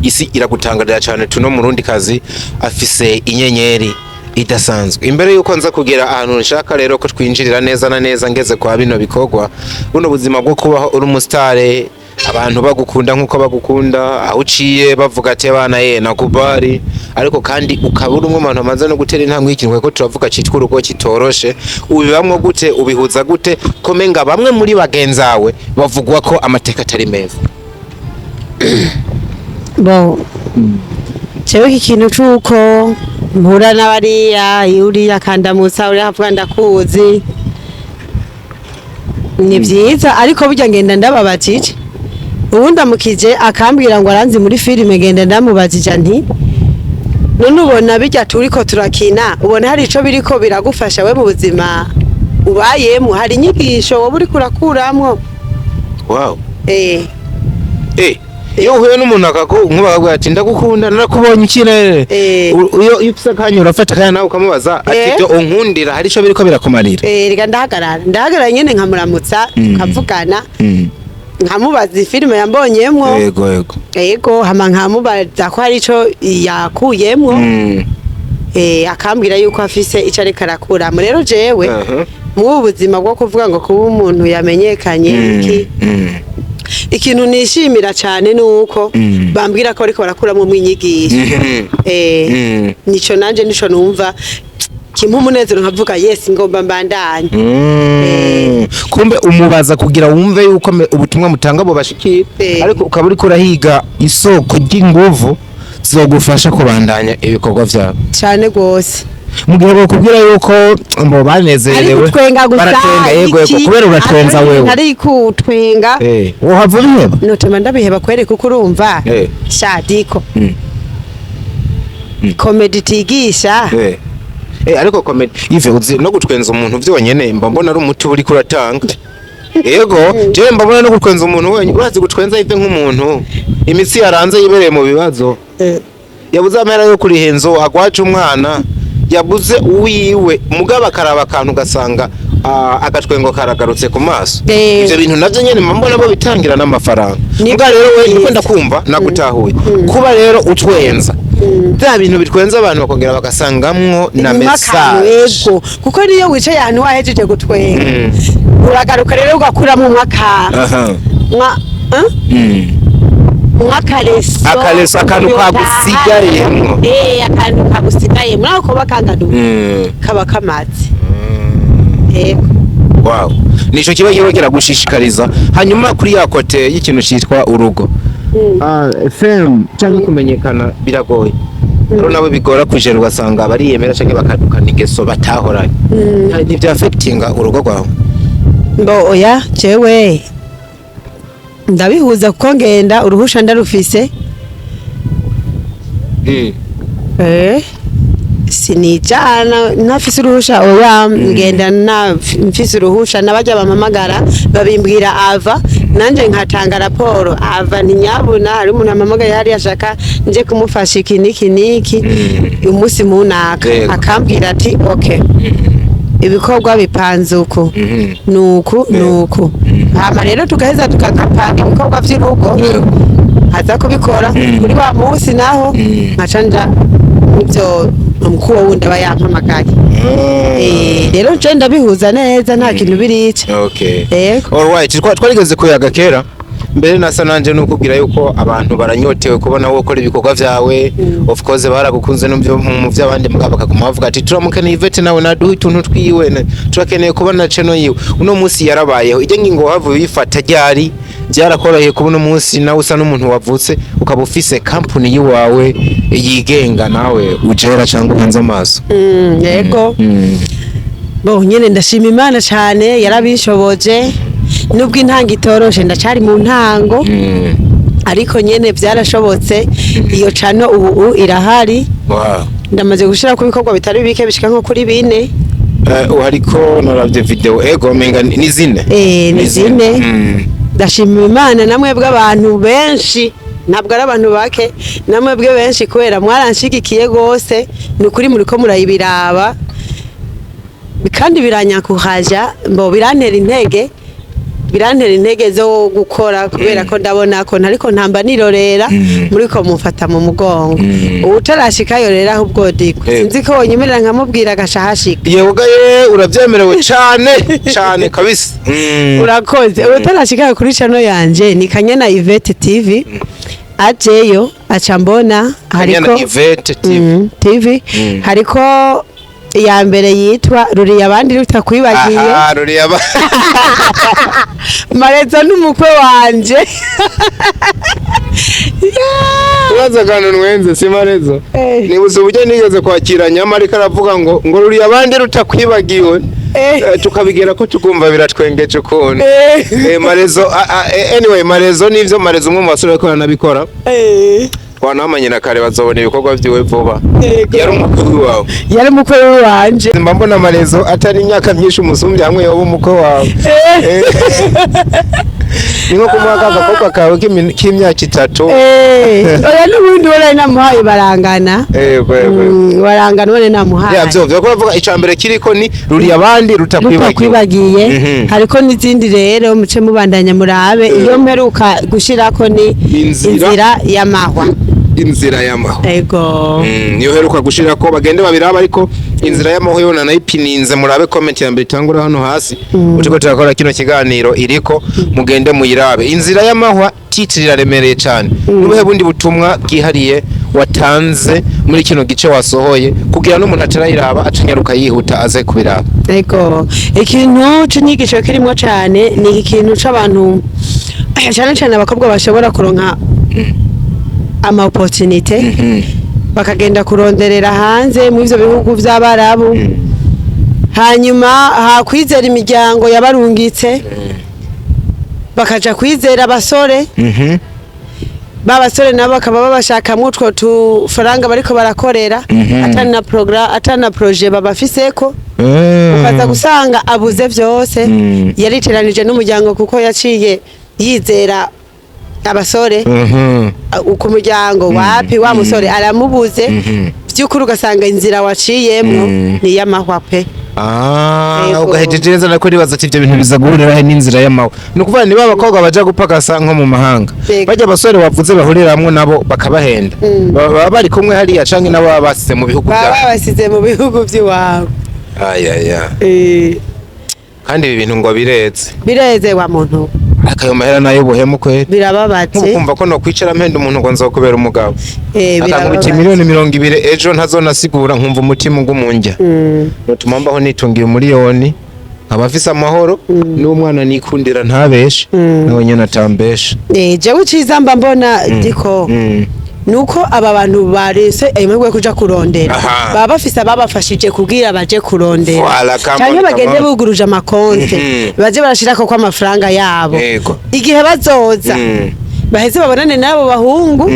isi iragutangarira cyane, tuno murundi kazi afise inyenyeri. Idasanzwe. Imbere yuko nza kugera ahantu nshaka rero ko twinjirira neza na neza, ngeze kwa bino bikorwa, buno buzima bwo kubaho uri umusitare, abantu bagukunda nk'uko bagukunda, aho uciye bavuga ati abana ye nakubari, ariko kandi ukaba uri umwe mu bantu bamaze no gutera intambwe y'ikintu ko turavuga citwa urugo kitoroshe, ubibamwo gute? Ubihuza gute? Komenga bamwe muri bagenzawe bavugwa ko amateka atari meza. Bon, jewe iki kintu c'uko mpura n'abariya, uriya akandamutsa, uriya akavuga ndakuzi, ni vyiza, ariko burya ngenda ndababajije. Ubu ndamukije akambwira ngo aranzi muri filime, ngenda ndamubajije nti: "None ubona bijya turiko turakina, ubona hari ico biriko biragufasha we mu buzima ubayemo? Hari inyigisho wowe uriko urakuramwo?" Iyo uhuye n'umuntu akaku nkuba akakubwira ati: "Ndagukunda, narakubonye ukirere," iyo ufise akanya urafata akanya nawe ukamubaza ati: "Ibyo unkundira hari ico biriko birakumarira?" Reka ndahagarara nyene nkamuramutsa, tukavugana, nkamubaza ifilime yambonyemwo. Yego yego. Yego, hama nkamubaza ko hari ico yakuyemwo. Akambwira yuko afise ico ariko arakuramo. Rero jewe mw'ubu buzima bwo kuvuga ngo kuba umuntu yamenyekanye iki, ikintu nishimira cane ni uko bambwira ko bariko barakuramwo inyigisho. Nico nanje nico numva kimpa umunezero, nkavuga: "Yes, ngomba mbandanye." Kumbe umubaza kugira wumve yuko ubutumwa mutanga bubashikira, ariko ukaba uriko urahiga isoko ry'inguvu zogufasha kubandanya ibikorwa vyawe. Cane gose. Mu gihe bakubwira yuko ngo Ari banezerewe, gutwenga gusa. Baratwenga, yego, Iki, kubera uratwenza wewe. Ari kutwenga. Wohava ubiheba? Notuma ndabiheba kwereka uko urumva. Shadiko comedy tigisha. Ariko comedy ive uzi no gutwenza umuntu vyonyene mba mbona ari umuti uriko uratanga. Yego, jewe mba mbona no gutwenza umuntu wenyine, urazi gutwenza ive nk'umuntu imitsi yaranze, yibereye mu bibazo, yabuze amahera yo kuriha inzu, agwaje umwana, yabuze uwiwe, mugabo akaraba akantu ugasanga agatwengo karagarutse ku maso. Ivyo bintu navyo nyene mba mbona bo bitangira n'amafaranga. Ni Muga rero we byiza. niko ndakumva nagutahuye, kuba rero utwenza bya bintu bitwenza abantu bakongera bagasangamwo na Nyuma akantu, message. Yego, kuko niyo wicaye ahantu wahejeje gutwenga, uragaruka rero ugakuramo mwaka mwa eh? Mwakaleso. Akaleso, akantu kagusigayemwo. Akantu kagusigayemwo nako kuba kangana uku, kaba kamaze, yego. Wow, nico kiba kiba kiragushishikariza. Hanyuma kuri ya côté y'ikintu citwa urugo, fame cyangwa kumenyekana biragoye rero, nabo bigora kujera, ugasanga bariyemera canke bakadukana ingeso batahoranye. Ntibya affectinga urugo rwawe? Mbo oya, jewe ndabihuza kuko ngenda uruhusha ndarufise. Sinijana ntafise uruhusha, oya. Ngenda na mfise uruhusha, n'abajya bampamagara babimbwira ava, nanje nkatanga raporo ava ntinyabuna hari umuntu ampamagaye hariya ashaka nje kumufasha iki niki niki umunsi munaka. Akambwira ati: "Okay, ibikorwa bipanze uku, nuku nuku." Hama rero tugaheza tukagapanga ibikorwa vy'urugo, aza kubikora kuri wa munsi, naho nkaca nja muvyo umukuru wundi aba yampamagaye. Rero nje ndabihuza neza, nta kintu birica. Yego. Alright, twarigeze kuyaga kera mbere nasa nanje nukubwira yuko abantu baranyotewe kubona wowe ukora ibikorwa vyawe. Of course baragukunze no mu vy'abandi, mugabo bakaguma bavuga ati: "Turamukeneye Yvette, nawe naduhe utuntu twiwe, turakeneye kubona channel yiwe." Uno munsi yarabayeho. Ijya ngingo wavuye uyifata ryari? Byarakoroheye kubona umunsi nawe usa n'umuntu wavutse ukaba ufise company yiwawe yigenga, nawe ujera cyangwa uhanze amaso? Yego. Bo nyene ndashima Imana cyane yarabishoboje, nubwo intango itoroshe, ndacari mu ntango, ariko nyene byarashobotse. Iyo channel ubu irahari. Ndamaze gushira ku bikorwa bitari bike, bishika nko kuri 4. Hariko naravye video, ego, menga ni 4. Ni 4. Ndashima Imana namwebwe abantu benshi, ntabwo ari abantu bake, namwebwe benshi, kubera mwaranshigikiye gose. Ni ukuri muriko murayibiraba kandi biranyakuhaja, mbo birantera intege. Birantera intege zo gukora, kubera ko ndabona ko ntariko ntamba nirorera, muriko mumfata mu mugongo. Uwutarashikayo rero, ahubwo diko sinzi ko wonyemerera nkamubwira agaca ahashika. Yewe ye, urabyemerewe cane cane kabisa. Urakoze. Utarashikayo kuri channel yanje ni Kanyana Yvette TV, ajeyo aca mbona Kanyana hariko Yvette TV. TV. Hariko iya mbere yitwa Ruriya abandi rutakwibagiye. Aha ruriya Marezo n'umukwe wanje. Yeah. Uraza akantu nwenze si Marezo? Eh. Nibuze uburyo nigeze kwakira nyama, ariko aravuga ngo ruriya abandi rutakwibagiwe. Tukabigera ko tukumva biratwengeje ukuntu. Marezo anyway, Marezo nivyo, Marezo umwe mu basore bariko baranabikora. Twanamanye na kare, bazobona ibikorwa vyiwe vuba. Yego. Yari umukwe wawe? Yari umukwe wanje. Mba mbona Marezo atari imyaka myinshi umusumbye, hamwe yoba umukwe wawe. Ni nko kumuha ka gakobwa kawe k'imyaka 3. Oya, n'ubundi wari namuhaye, barangana. Yego yego. Barangana, wari namuhaye. Ya, vyo vyo kuvuga ica mbere kiriko ni ruriya abandi rutakwibagiwe. Rutakwibagiye. Hariko n'izindi rero, muce mubandanya murabe. Iyo mperuka gushirako ni Inzira. Inzira y'amahwa. Inzira y'amahwa. Ego. Niyo heruka gushira ko bagende babiraba, ariko inzira y'amahwa yo nanayipininze, murabe comment ya mbere itangura hano hasi uciko turakora kino kiganiro iriko, mugende muyirabe. Inzira y'amahwa, titre iraremereye cyane. Nubuhe bundi butumwa bwihariye watanze muri kino gice wasohoye, kugira n'umuntu atarayiraba acanyaruka yihuta aze kubiraba? Ego, ikintu c'inyigisho kirimwo cane ni iki kintu c'abantu, cane cane abakobwa, bashobora kuronka ama opportunité bakagenda kuronderera hanze mu ivyo bihugu vy'Abarabu, hanyuma hakwizera imiryango yabarungitse bakaja kwizera abasore. Ba basore nabo bakaba babashakamwo utwo tufaranga bariko barakorera, atari na programme, atari na projet babafiseko. Ukaza gusanga abuze vyose, yariteranije n'umuryango kuko yaciye yizera abasore. Ku muryango wapi, wa musore aramubuze. Vy'ukuri ugasanga inzira waciyemwo ni iy'amahwa pe. Yego. Ugahejeje neza, nako ribaza ati ibyo bintu biza guhurira he n'inzira y'amahwa? Ni ukuvuga niba abakobwa baja gupagasa nko mu mahanga, Yego. bajya abasore bavuze bahuriramwo nabo bakabahenda, baba bari kumwe hariya canke nabo baba basize mu bihugu baba byabo? Babasize mu bihugu vy'iwabo. Ayaya. Kandi ibi bintu ngo bireze. Bireze wa muntu. Akayo mahera nayo buhemu kweri. Birababaje. Nkubu kumva ko nokwicara mpenda umuntu ngo nzokubera umugabo, akankubita Birababaje. 20 miliyoni ejo ntazonasigura, nkumva umutima ugumunjya. Nutuma mbaho nitungiye 1 miliyoni, nkaba mfise amahoro n'umwana nikundira, ntabeshe, nawe nyene atambeshe. Jewe iciza mba mbona diko nuko aba bantu barese ayo mahirwe yo kuja kurondera, baba bafise ababafashije kubwira baje kurondera, Voilà, come canke on, bagende come on. buguruje amakonte, baje barashirako ko amafaranga yabo. Igihe bazoza baheze babonane n'abo bahungu,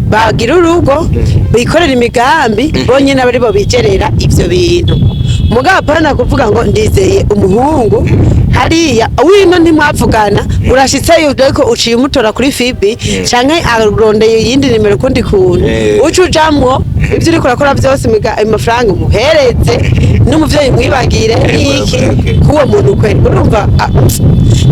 bagira urugo, bikorera imigambi bonyene, aba aribo bigerera ivyo bintu. Mugabo apana kuvuga ngo ndizeye umuhungu hariya wino ntimwavugana, urashitseyo ariko uciye umutora kuri fibi canke arondeye iyindi nimero ukundi kuntu, uca ujamwo ivyo uriko urakora vyose, amafaranga umuhereze n'umuvyeyi mwibagire n'iki k'uwo muntu kweri. Urumva,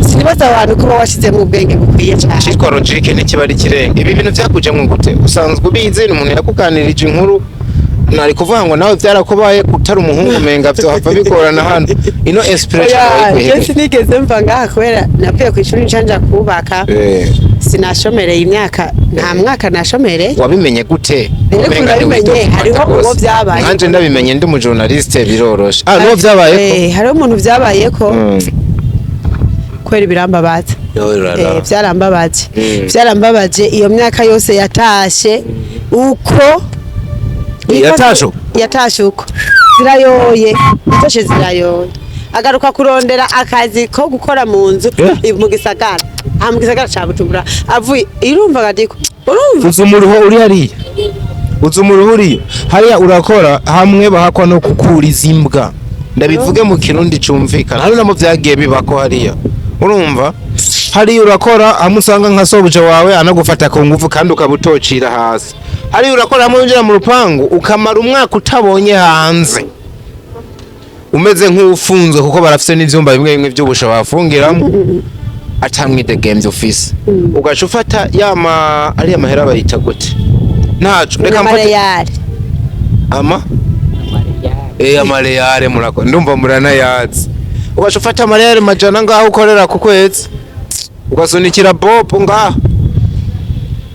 sinibaza abantu kuba washizemwo ubwenge bukwiye cane. Citwa logique ntikiba ari ikirenga. Ibi bintu byakujemwo gute? Usanzwe ubizi? Ni umuntu yakuganirije inkuru? Nari kuvuga ngo nawe byarakubaye kutari umuhungu, umenga vyohava bigorana hano. Ino inspiration Oya, wayikuye je he? sinigeze mva ngaha kubera navuye kw'ishuri nca nja kubaka. Sinashomereye imyaka, nta mwaka nashomereye. Wabimenye gute? Rero Umenga nabimenye, ntiwitofata hariho uwo rwose. vyabaye. Nkanje ndabimenye ndi umujournaliste, biroroshe. Ah, nuwo vyabayeko? Hariho umuntu vyabayeko kweri, birambabaza. Yo, rara. Vyarambabaje. Vyarambabaje, iyo myaka yose yatashe uko. Yatashe uko? Yatashe uko, zirayoye, yatashe zirayoye, agaruka kurondera akazi ko gukora mu nzu mu gisagara, aha mu gisagara ca Bujumbura, avuye irumva gadiko urumva. Uzi umuruho uri hariya, uzi umuruho uriyo hariya, urakora hamwe bahakwa no kukuriza imbwa, ndabivuge mu Kirundi cumvikana. Hari namo vyagiye bibako hariya, urumva hariya urakora hamwe usanga nka sobuja wawe anagufata ku ngufu kandi ukaba utocira hasi. Hariya urakora hamwe winjira mu rupangu ukamara umwaka utabonye hanze, umeze nk'ufunzwe, kuko barafise n'ivyumba bimwe bimwe vy'ubusha bafungiramo. Atamwidegemvye ufise, ugaca ufata yama ariya mahera bayita gute? Ntaco, reka mfate. Amareyari. Ama amareyare, murako ndumva muranayazi. Ugaca ufata amareyare 100 ngaho ukorera ku kwezi, ugasunikira bob ngaho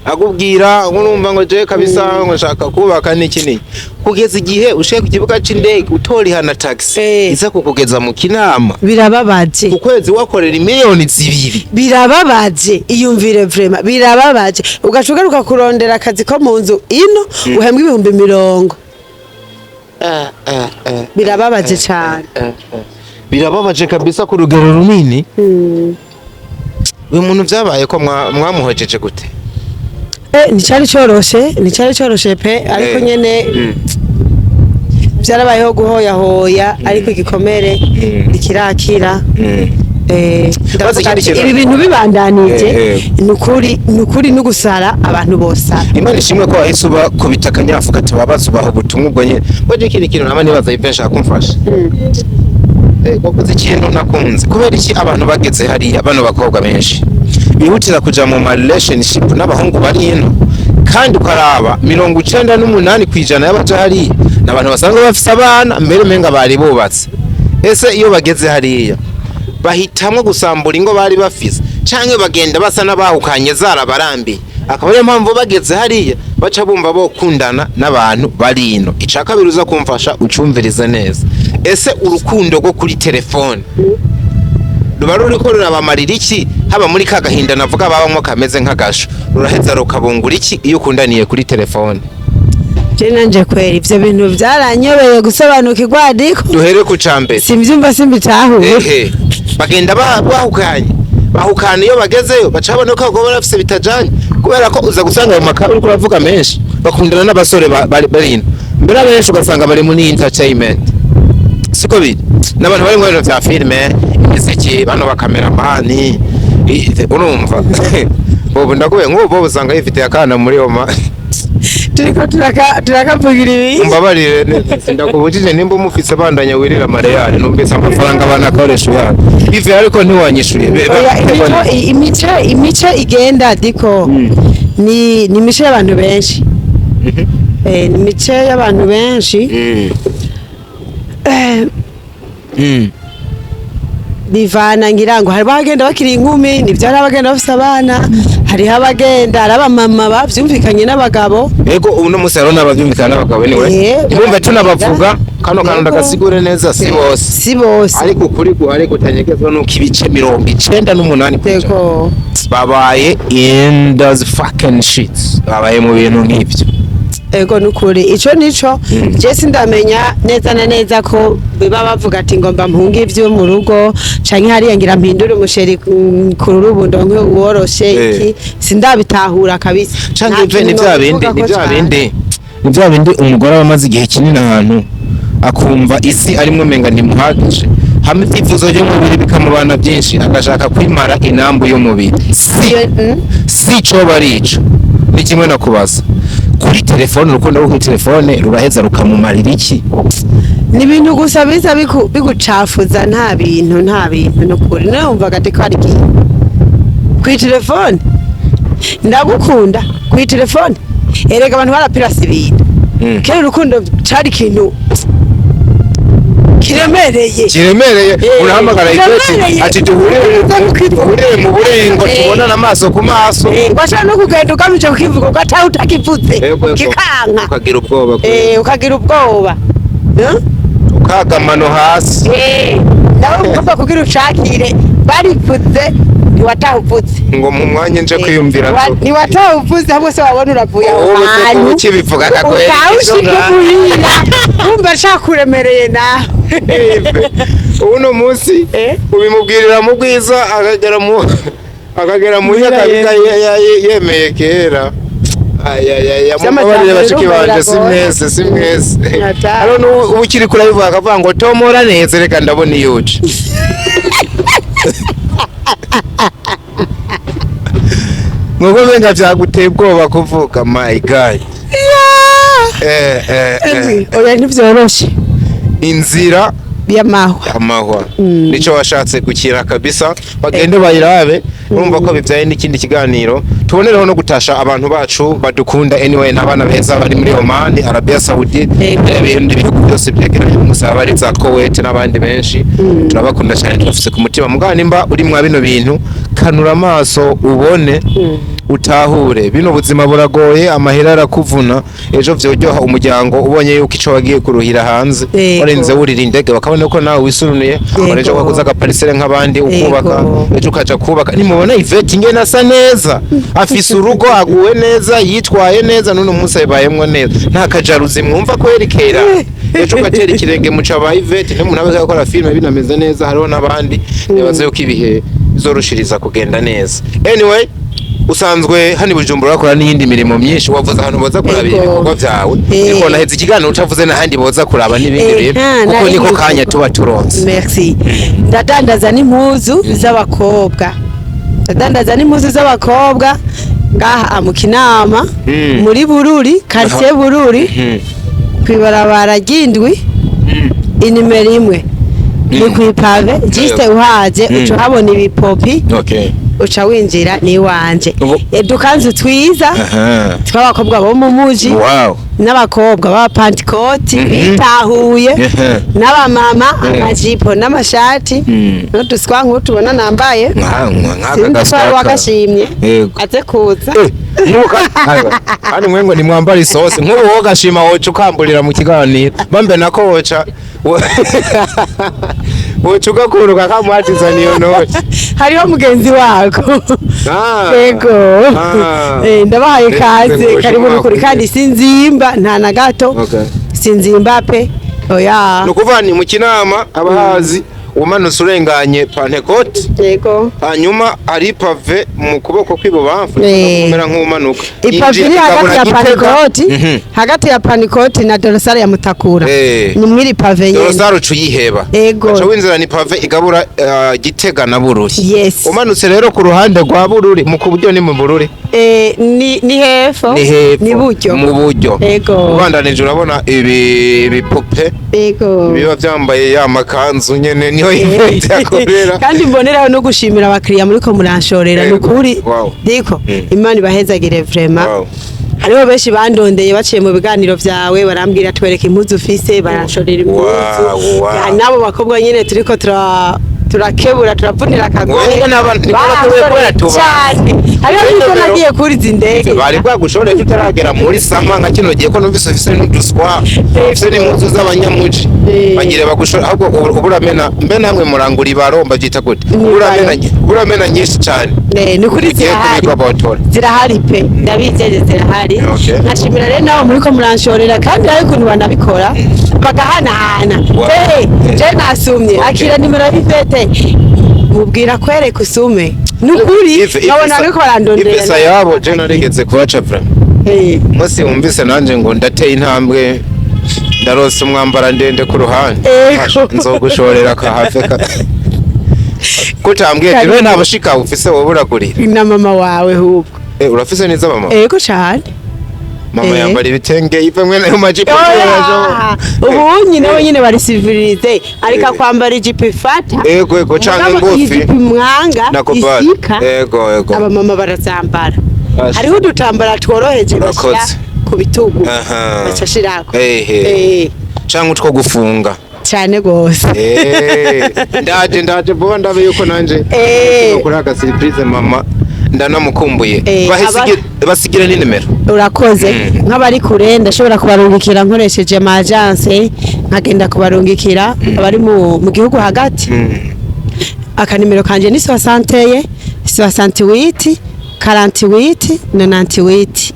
akubwira ngo numva ngo je kabisa ngo nshaka kubaka n'iki n'iki, kugeza igihe ushiye ku kibuga c'indege utoriha na taxi iza kukugeza mu Kinama. Birababaje. Ku kwezi wakorera imiliyoni 2. Birababaje, iyumvire, vraiment birababaje. Ugaca ugaruka kurondera akazi ko mu nzu ino uhembwa 20,000. Birababaje cane. Birababaje kabisa ku rugero runini. Uyu muntu vyabaye ko mwamuhojeje gute? Nticari coroshe, nticari coroshe pe, ariko nyene vyarabayeho guhoyahoya, ariko igikomere ntikirakira. Maze Ndavuga ikindi ati, kintu- ibi bintu bibandanije, nukuri nukuri n'ugusara abantu bosara. Imana ishimwe ko wahise uba kubita akanyafu katababaza, ubaha ubutumwa. Ubwo nyene bwaje ikindi kintu nama nibaza, Yves, nshaka kumfasha. Wakoze ikintu nakunze. Kubera iki abantu bageze hariya, bano bakobwa benshi bihutira kuja mu ma relationship n'abahungu bari ino, kandi ukaraba 98% y'abaja hariya ni abantu basanzwe bafise abana, mbere umenga bari bubatse? Ese iyo bageze hariya bahitamwo gusambura ingo bari bafise, canke bagenda basa n'abahukanye zarabarambiye, akaba ariyo mpamvu bageze hariya baca bumva bokundana n'abantu bari ino? Ica kabiri uza kumfasha ucumvirize neza: ese urukundo rwo kuri telefone ruba ruriko rurabamarira iki? Haba muri ka gahinda navuga babamwo kameze nk'agasho, ruraheza rukabungura iki iyo ukundaniye kuri telefone? Je nanje kwera ivyo bintu vyaranyobeye gusobanukirwa, ariko Duhere ku ca mbere. Simvyumva, simbitahura. Ehe, bagenda bahukanye, bahukana iyo bagezeyo baca babona ko abagabo barafise bitajanye, kubera ko uza gusanga ayo makara uriko uravuga menshi bakundana n'abasore bari ino, mbere abenshi ugasanga bari muri entertainment, siko biri? N'abantu bari mu bintu vya filime, imiziki, bano bakameramani, urumva bobo ndakuye nk'ubu, bobo usanga yifitiye akana muri oma. Turiko turakavugira ibi. Mbabarire, ndakubujije. Nimba umufise, bandanya wirira amareyari, numvise amafaranga abana akoresha uyana ive, ariko ntiwanyishuye. Oya, imico igenda diko ni imico y'abantu benshi. Ni imico y'abantu benshi. Bivana, ngira ngo hari abagenda bakiri inkumi, nivyo, hari abagenda bafise abana, hariho abagenda ari abamama bavyumvikanye n'abagabo. Ego, ubu no munsi hariho n'abavyumvikana n'abagabo anyway. Ntibumve tunabavuga kano kantu, ndagasigure neza: si bose. Si bose. Ariko ukuri guhari kutanyegezwa nuko ibice 98% babaye in those fucking shits, babaye mu bintu nk'ivyo. Ego, nukuri ico nico je sindamenya neza na neza ko biba bavuga ati ngomba mpunge ivyo mu rugo, canke hariya ngira mpindure umuchéri, kuri ubu ndonke uworoshe. Iki sindabitahura kabisa. Canke Nta ive ni kintu vya bindi nobivuga ni ko vya cane. bindi ni vya bindi umugore aba amaze igihe kinini ahantu, akumva isi arimwo umenga ntimuhagije, hamwe ibyifuzo by'umubiri bikamubana byinshi, agashaka kwimara inambu y'umubiri. Si si coba ari ico, ni kimwe no kubaza kuri telefone: urukundo rwo kuri telefone ruraheza rukamumarira iki? Ni ibintu gusa biza bigucafuza, nta bintu, nta bintu, nukuri niwe wumvaga ati ko ari ikintu kuri telefone, ndagukunda kuri telefone. Erega abantu barapirasa ibintu. Kera urukundo cari ikintu kiremereye. Kiremereye. Urahamagara Ivete Kiremereye. ati duhurire mu burengo, tubonane amaso ku maso. Washobora no kugenda ugamije kukivuga, ugataha utakivuze. Yego, yego. Kikanka. Ukagira ubwoba. Ukagira ubwoba. Eh? Ukagamano hasi. Nawe umukobwa kugira ucakire barivuze, ntiwataha uvuze. Ngo mu mwanya nje kwiyumvira. Ntiwataha uvuze, ahubwo se wabona uravuye aho Wowe se hantu. kuba ukibivuga akakwereka Utaha icyo ushike ngaho. muhira wumva cakuremereye nawe. Uno munsi ubimubwirira mu bwiza, akagera mu nyakabiga yemeye kera. Ayayaya, mubabarire bashiki banje, si mwese, si mwese. Hatari. Hano n'ubu ukiri kurabivuga akavuga ngo tomora neza, reka ndabona iyo uje. Nuko benga byaguteye ubwoba kuvuga, my guy. Oya, ntibyoroshe. Inzira. Y'amahwa. Amahwa nico washatse gukira kabisa. Bagende bayirabe, urumva ko bivyaye n'ikindi kiganiro. Tubonereho no gutasha abantu bacu badukunda anyway, n'abana beza bari muri Oman, Arabia Saoudite, ibindi bihugu byose byegeranye umusaba, bari za Kuwait n'abandi benshi. Turabakunda cyane, tubafise ku mutima. Mugabo nimba uri mwa bino bintu, kanura amaso ubone, utahure bino buzima buragoye, amahera arakuvuna. Ejo vyoryoha umuryango ubonye yuko ico wagiye kuruhira hanze, warenze wurira indege, bakabona ko nawe wisununuye. Ejo waguze agaparisere nk'abandi, ukubaka, ejo ukaja kubaka. Nimubona Yvette ingene asa neza, afise urugo, aguwe neza, yitwaye neza, none umunsi abibayemwo neza, nta kajaruzi mwumva kwerekera. Ejo ugatera ikirenge muca ba Yvette, ntimuntu abe gakora filime binameze neza. Hariho n'abandi, nibaze yuko ibihe bizorushiriza kugenda neza. Anyway, usanzwe hano i Bujumbura bakora n'iyindi mirimo myinshi. Wavuze ahantu boza kuraba ibikorwa byawe, ariko naheze ikiganiro utavuze n'ahandi boza kuraba n'ibindi bintu, kuko nari niko nzi kanya tuba turonse. Merci. Ndadandaza n'impuzu z'abakobwa, ndadandaza n'impuzu z'abakobwa ngaha mu Kinama, muri Bururi, quartier Bururi, kwibarabara ry'indwi, inimero 1, ni kw'ipavé juste. Uhaje uca uhabona ibipopi, uca winjira niwanje. Udukanzu twiza tw'abakobwa bo mu muji, n'abakobwa b'abapantikoti bitahuye, n'abamama, amajipo n'amashati, n'uduswa nk'utubona nambaye. Nk'aka Sinzi ko wari gaswaka. wakashimye. Yego. Aze kuza. Kandi mwe ngo nimwambara isosi nk'ubu, wowe gashima woca ukamburira mu kiganiro bambe nako woca ugakura ukakamuhatiza niyo ntoki. Hariho mugenzi wako. Yego. Ndabahaye kaze. Ngo Karibu ushobora nukuri kandi sinzimba nta na gato. Sinzimba pe, oya. Ni ukuvuga ni mu Kinama, abahazi, umanutse urenganye Pantekote, hanyuma ari pavé mu kuboko kw'ibubamfu, kumera nk'umanuka. Ipavé iri hagati ya Pantikoti, hagati ya Pantikoti na Dorsale ya Mutakura. Ni mwiri pavé nyene. Dorsale uca uyiheba. Ego. Uca winzira, ni pavé igabura Gitega na Bururi. Yes. Umanutse rero ku ruhande rwa Bururi, mu kuburyo ni mu Bururi. Ni hepfo. Ni hepfo. Ni buryo. Mu buryo. Ego. Ubandanije urabona ibi ibipupe Ego. biba byambaye ya makanzu nyene, niho Yvette akorera. Kandi mboneraho no gushimira abakiriya muriko muranshorera, ni ukuri. Diko, Imana ibahezagire vraiment. Hariho benshi bandondeye baciye mu biganiro vyawe, barambwira twereka impuzu ufise, baranshorera impuzu. Ya, n'abo bakobwa nyene turiko turakebura, turavunira akagohe. Wewe niko Baranshoreye kubera tubazi. cane. Hariho n'ubwo nagiye kuriza indege. Bari bwagushore tutaragera muri sama nka kino gihe, ko numvise ufise n'uduswa, ufise n'impuzu z'abanyamuji. Bagire bagushore ahubwo ubu uramena mbe namwe murangura ibaro, mbavyita gute? Ni Uramena ibaro. Uramena nyinshi cane. Ni ukuri Ugiye zirahari. kubigwa. Zirahari pe, ndabijeje zirahari. Nkashimira rero nabo muriko muranshorera, kandi hari ukuntu banabikora bagahanahana. Hey, je nasumye, akira nimero y'Ivete, mubwira kwereka usume, ni ukuri. Nkabona ariko barandondera. Ivesa yabo je narigeze kubaca vraiment. Munsi wumvise nanje ngo ndateye intambwe, ndarose umwambara ndende ku ruhande. Nzogushorera kahave ka kutambwiye ati Karibu. we nta bushika ufise, wowe uragurira. Na mama wawe hubwo. Urafise neza mama? Ego cane. Mama yambara ibitenge ive mwene ayo majipo. Oya, ubu nyine we nyine bari civilisé, ariko kwambara ijipo ifata. Ego, canke Mugabo ngufi. ijipo imwanga Na kobali. isika, Ego. abamama barazambara. Asha. Hariho udutambara tworoheje Urakoze. bashyira ku bitugu, bacashirako. Canke utwo gufunga. Cyane gose. Ndaje vuba, ndabe yuko nanje kuri aka surprise mama ndanamukumbuye. Basigire n'inimero. Urakoze. Nk'abari kure ndashobora kubarungikira nkoresheje ama agence, nkagenda kubarungikira abari mu gihugu hagati. Akanimero kanje ni 61 68 48 98,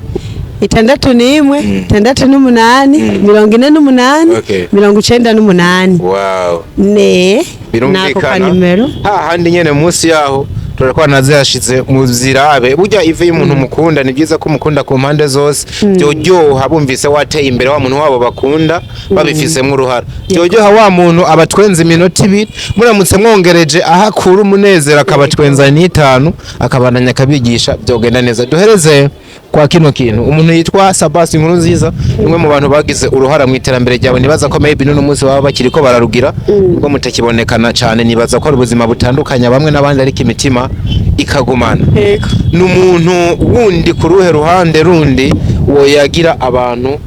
61 68 48 98. Ne nako Birumvikana. Kanimero. Hahandi nyene munsi yaho turakora nazihashize muzirabe. Burya ive y'umuntu mukunda, ni byiza ko umukunda ku mpande zose. Byoryoha bumvise wateye imbere, wa muntu wabo bakunda babifisemo uruhara. Byoryoha wa muntu abatwenza iminota 2, muramutse mwongereje aho akura umunezero akabatwenza n'itanu, akabandanya akabigisha, byogenda neza. Duhereze Kwa kino kintu, umuntu yitwa Sabasi Inkuru Nziza, umwe mu bantu bagize uruhara mu iterambere ryawe, nibaza ko maybe n'uno munsi baba bakiri ko bararugira ubwo mutakibonekana cyane. Nibaza ko ari ubuzima butandukanye bamwe n'abandi, ariko imitima ikagumana. Ni umuntu wundi ku ruhe ruhande rundi woyagira abantu,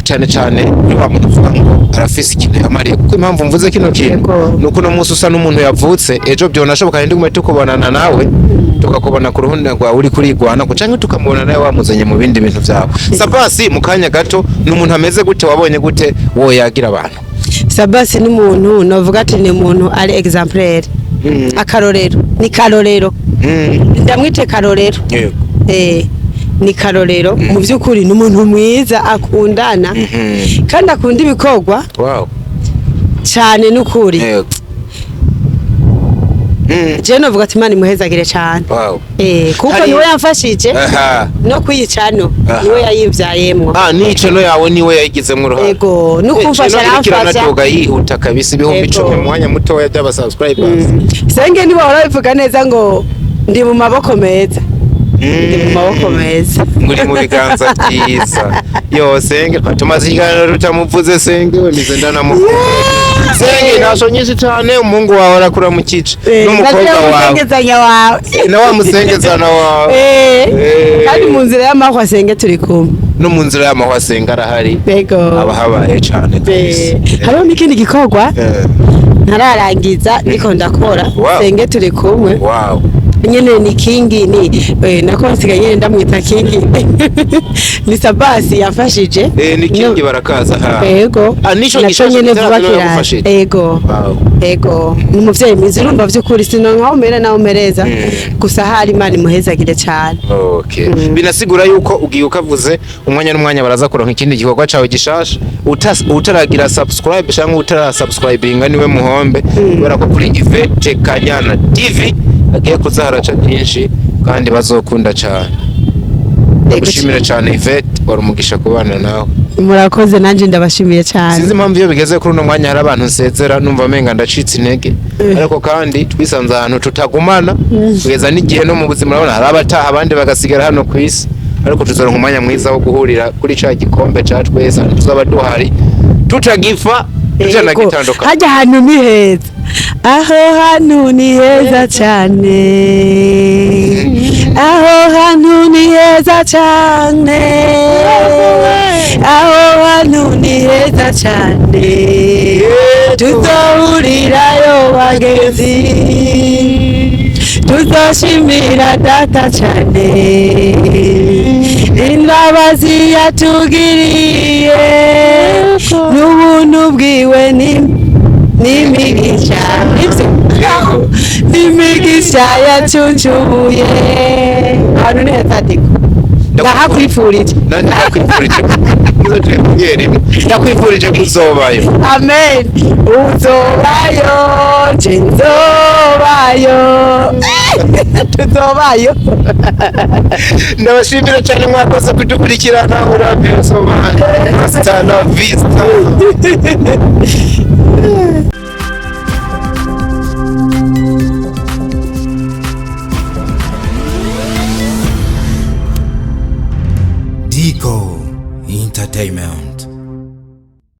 cyane cyane ni wa muntu uvuga ngo arafise ikintu yamariye? Kuko impamvu mvuze kino kintu ni uko uno munsi usa n'umuntu yavutse ejo, byonashoboka ntigume tukubonana nawe, tukakubona ku ruhande rwawe uri kurigwana ko, canke tukamubona nawe wamuzanye mu bindi bintu vyawe. Sabasi mu kanya gato ni umuntu ameze gute? Wabonye gute woyagira abantu? Sabasi ni umuntu novuga ati ni umuntu ari exemplaire, akarorero, ni karorero. Ndamwite karorero. Ni karorero mu by'ukuri, ni umuntu mwiza akundana kandi akunda ibikorwa cyane n'ukuri. Je novuga ati Imana imuhezagire cyane. Kuko niwe yamfashije no kwiyicano, niwe yayibyayemwo. Ah, ni channel yawe niwe yayigizemo uruhare? Ego, no kumfasha, Channel iriko aramfasha. iranaduga yihuta kabisa, ibihumbi 10 mu mwanya mutoya by'aba subscribers. Senge ntibahora bivuga neza ngo ndi mu maboko meza, ndi mu maboko meza. Muri mu biganza byiza. Yo Senge, tumaze ikiganiro tutamuvuze. Senge we mize ndanamuvuze. Senge, ntasho nyinshi cyane, umuhungu wawe arakura mu kice n'umukobwa wawe. Musengezanya wawe. Na wa musengezana wawe. Kandi mu nzira y'amahwa Senge turi kumwe. No mu nzira y'amahwa Senge arahari. Aba habaye cyane kabisa. Hariho n'ikindi gikorwa ntararangiza ndiko ndakora. Senge turi kumwe. Nyene ni kingi, ni nako nsigaye nyene ndamwita kingi, ni Sabasi yafashije. Ni kingi barakaza ha. Ego. Ah, nico naco gishasha nyene kitaraza vuba nawe kiraza. yagufashije? Ego. Ego, ni umuvyeyi mwiza, urumva vy'ukuri sino nkaho umera naho umereza. Gusa hari Imana imuhezagire cyane. Okay. Binasigura yuko ugiye ukavuze umwanya n'umwanya baraza kuronka ikindi gikorwa cawe gishasha. Utaragira subscribe cyangwa utara subscribinga niwe muhombe, kubera ko kuri Yvette Kanyana TV agiye kuza haraca byinshi kandi bazokunda cyane. Ndagushimira cyane Yvette, wari umugisha kubana nawe. Murakoze, nanjye ndabashimiye cyane. Sinzi impamvu iyo bigeze kuri uno mwanya hari abantu nsezera numva amenga ndacitse intege, ariko kandi twisanze ahantu tutagumana kugeza n'igihe no mu buzima, urabona hari abataha abandi bagasigara hano ku isi, ariko tuzoronka umwanya mwiza wo guhurira kuri ca gikombe ca twese, ahantu tuzaba duhari tutagifa tutanagitandukana. Hajya ahantu ni heza, aho hantu ni heza cyane, aho hantu ni heza cyane, aho hantu ni heza cyane, tuzohurirayo bagenzi, tuzoshimira Data cyane imbabazi yatugiriye n'ubuntu bwiwe ni n'imigisha, nibyo, n'imigisha yacuncuye. Ahantu ni heza, Diko, ndahakwifurije. Nanjye ndakwifurije, nizo turi kumwe rimwe, ndakwifurije kuzobayo. Amen, uzobayo, nje nzobayo, tuzobayo. Ndabashimira cyane, mwakoze kudukurikirana. Urambiwe hasta la vista. Dico Entertainment.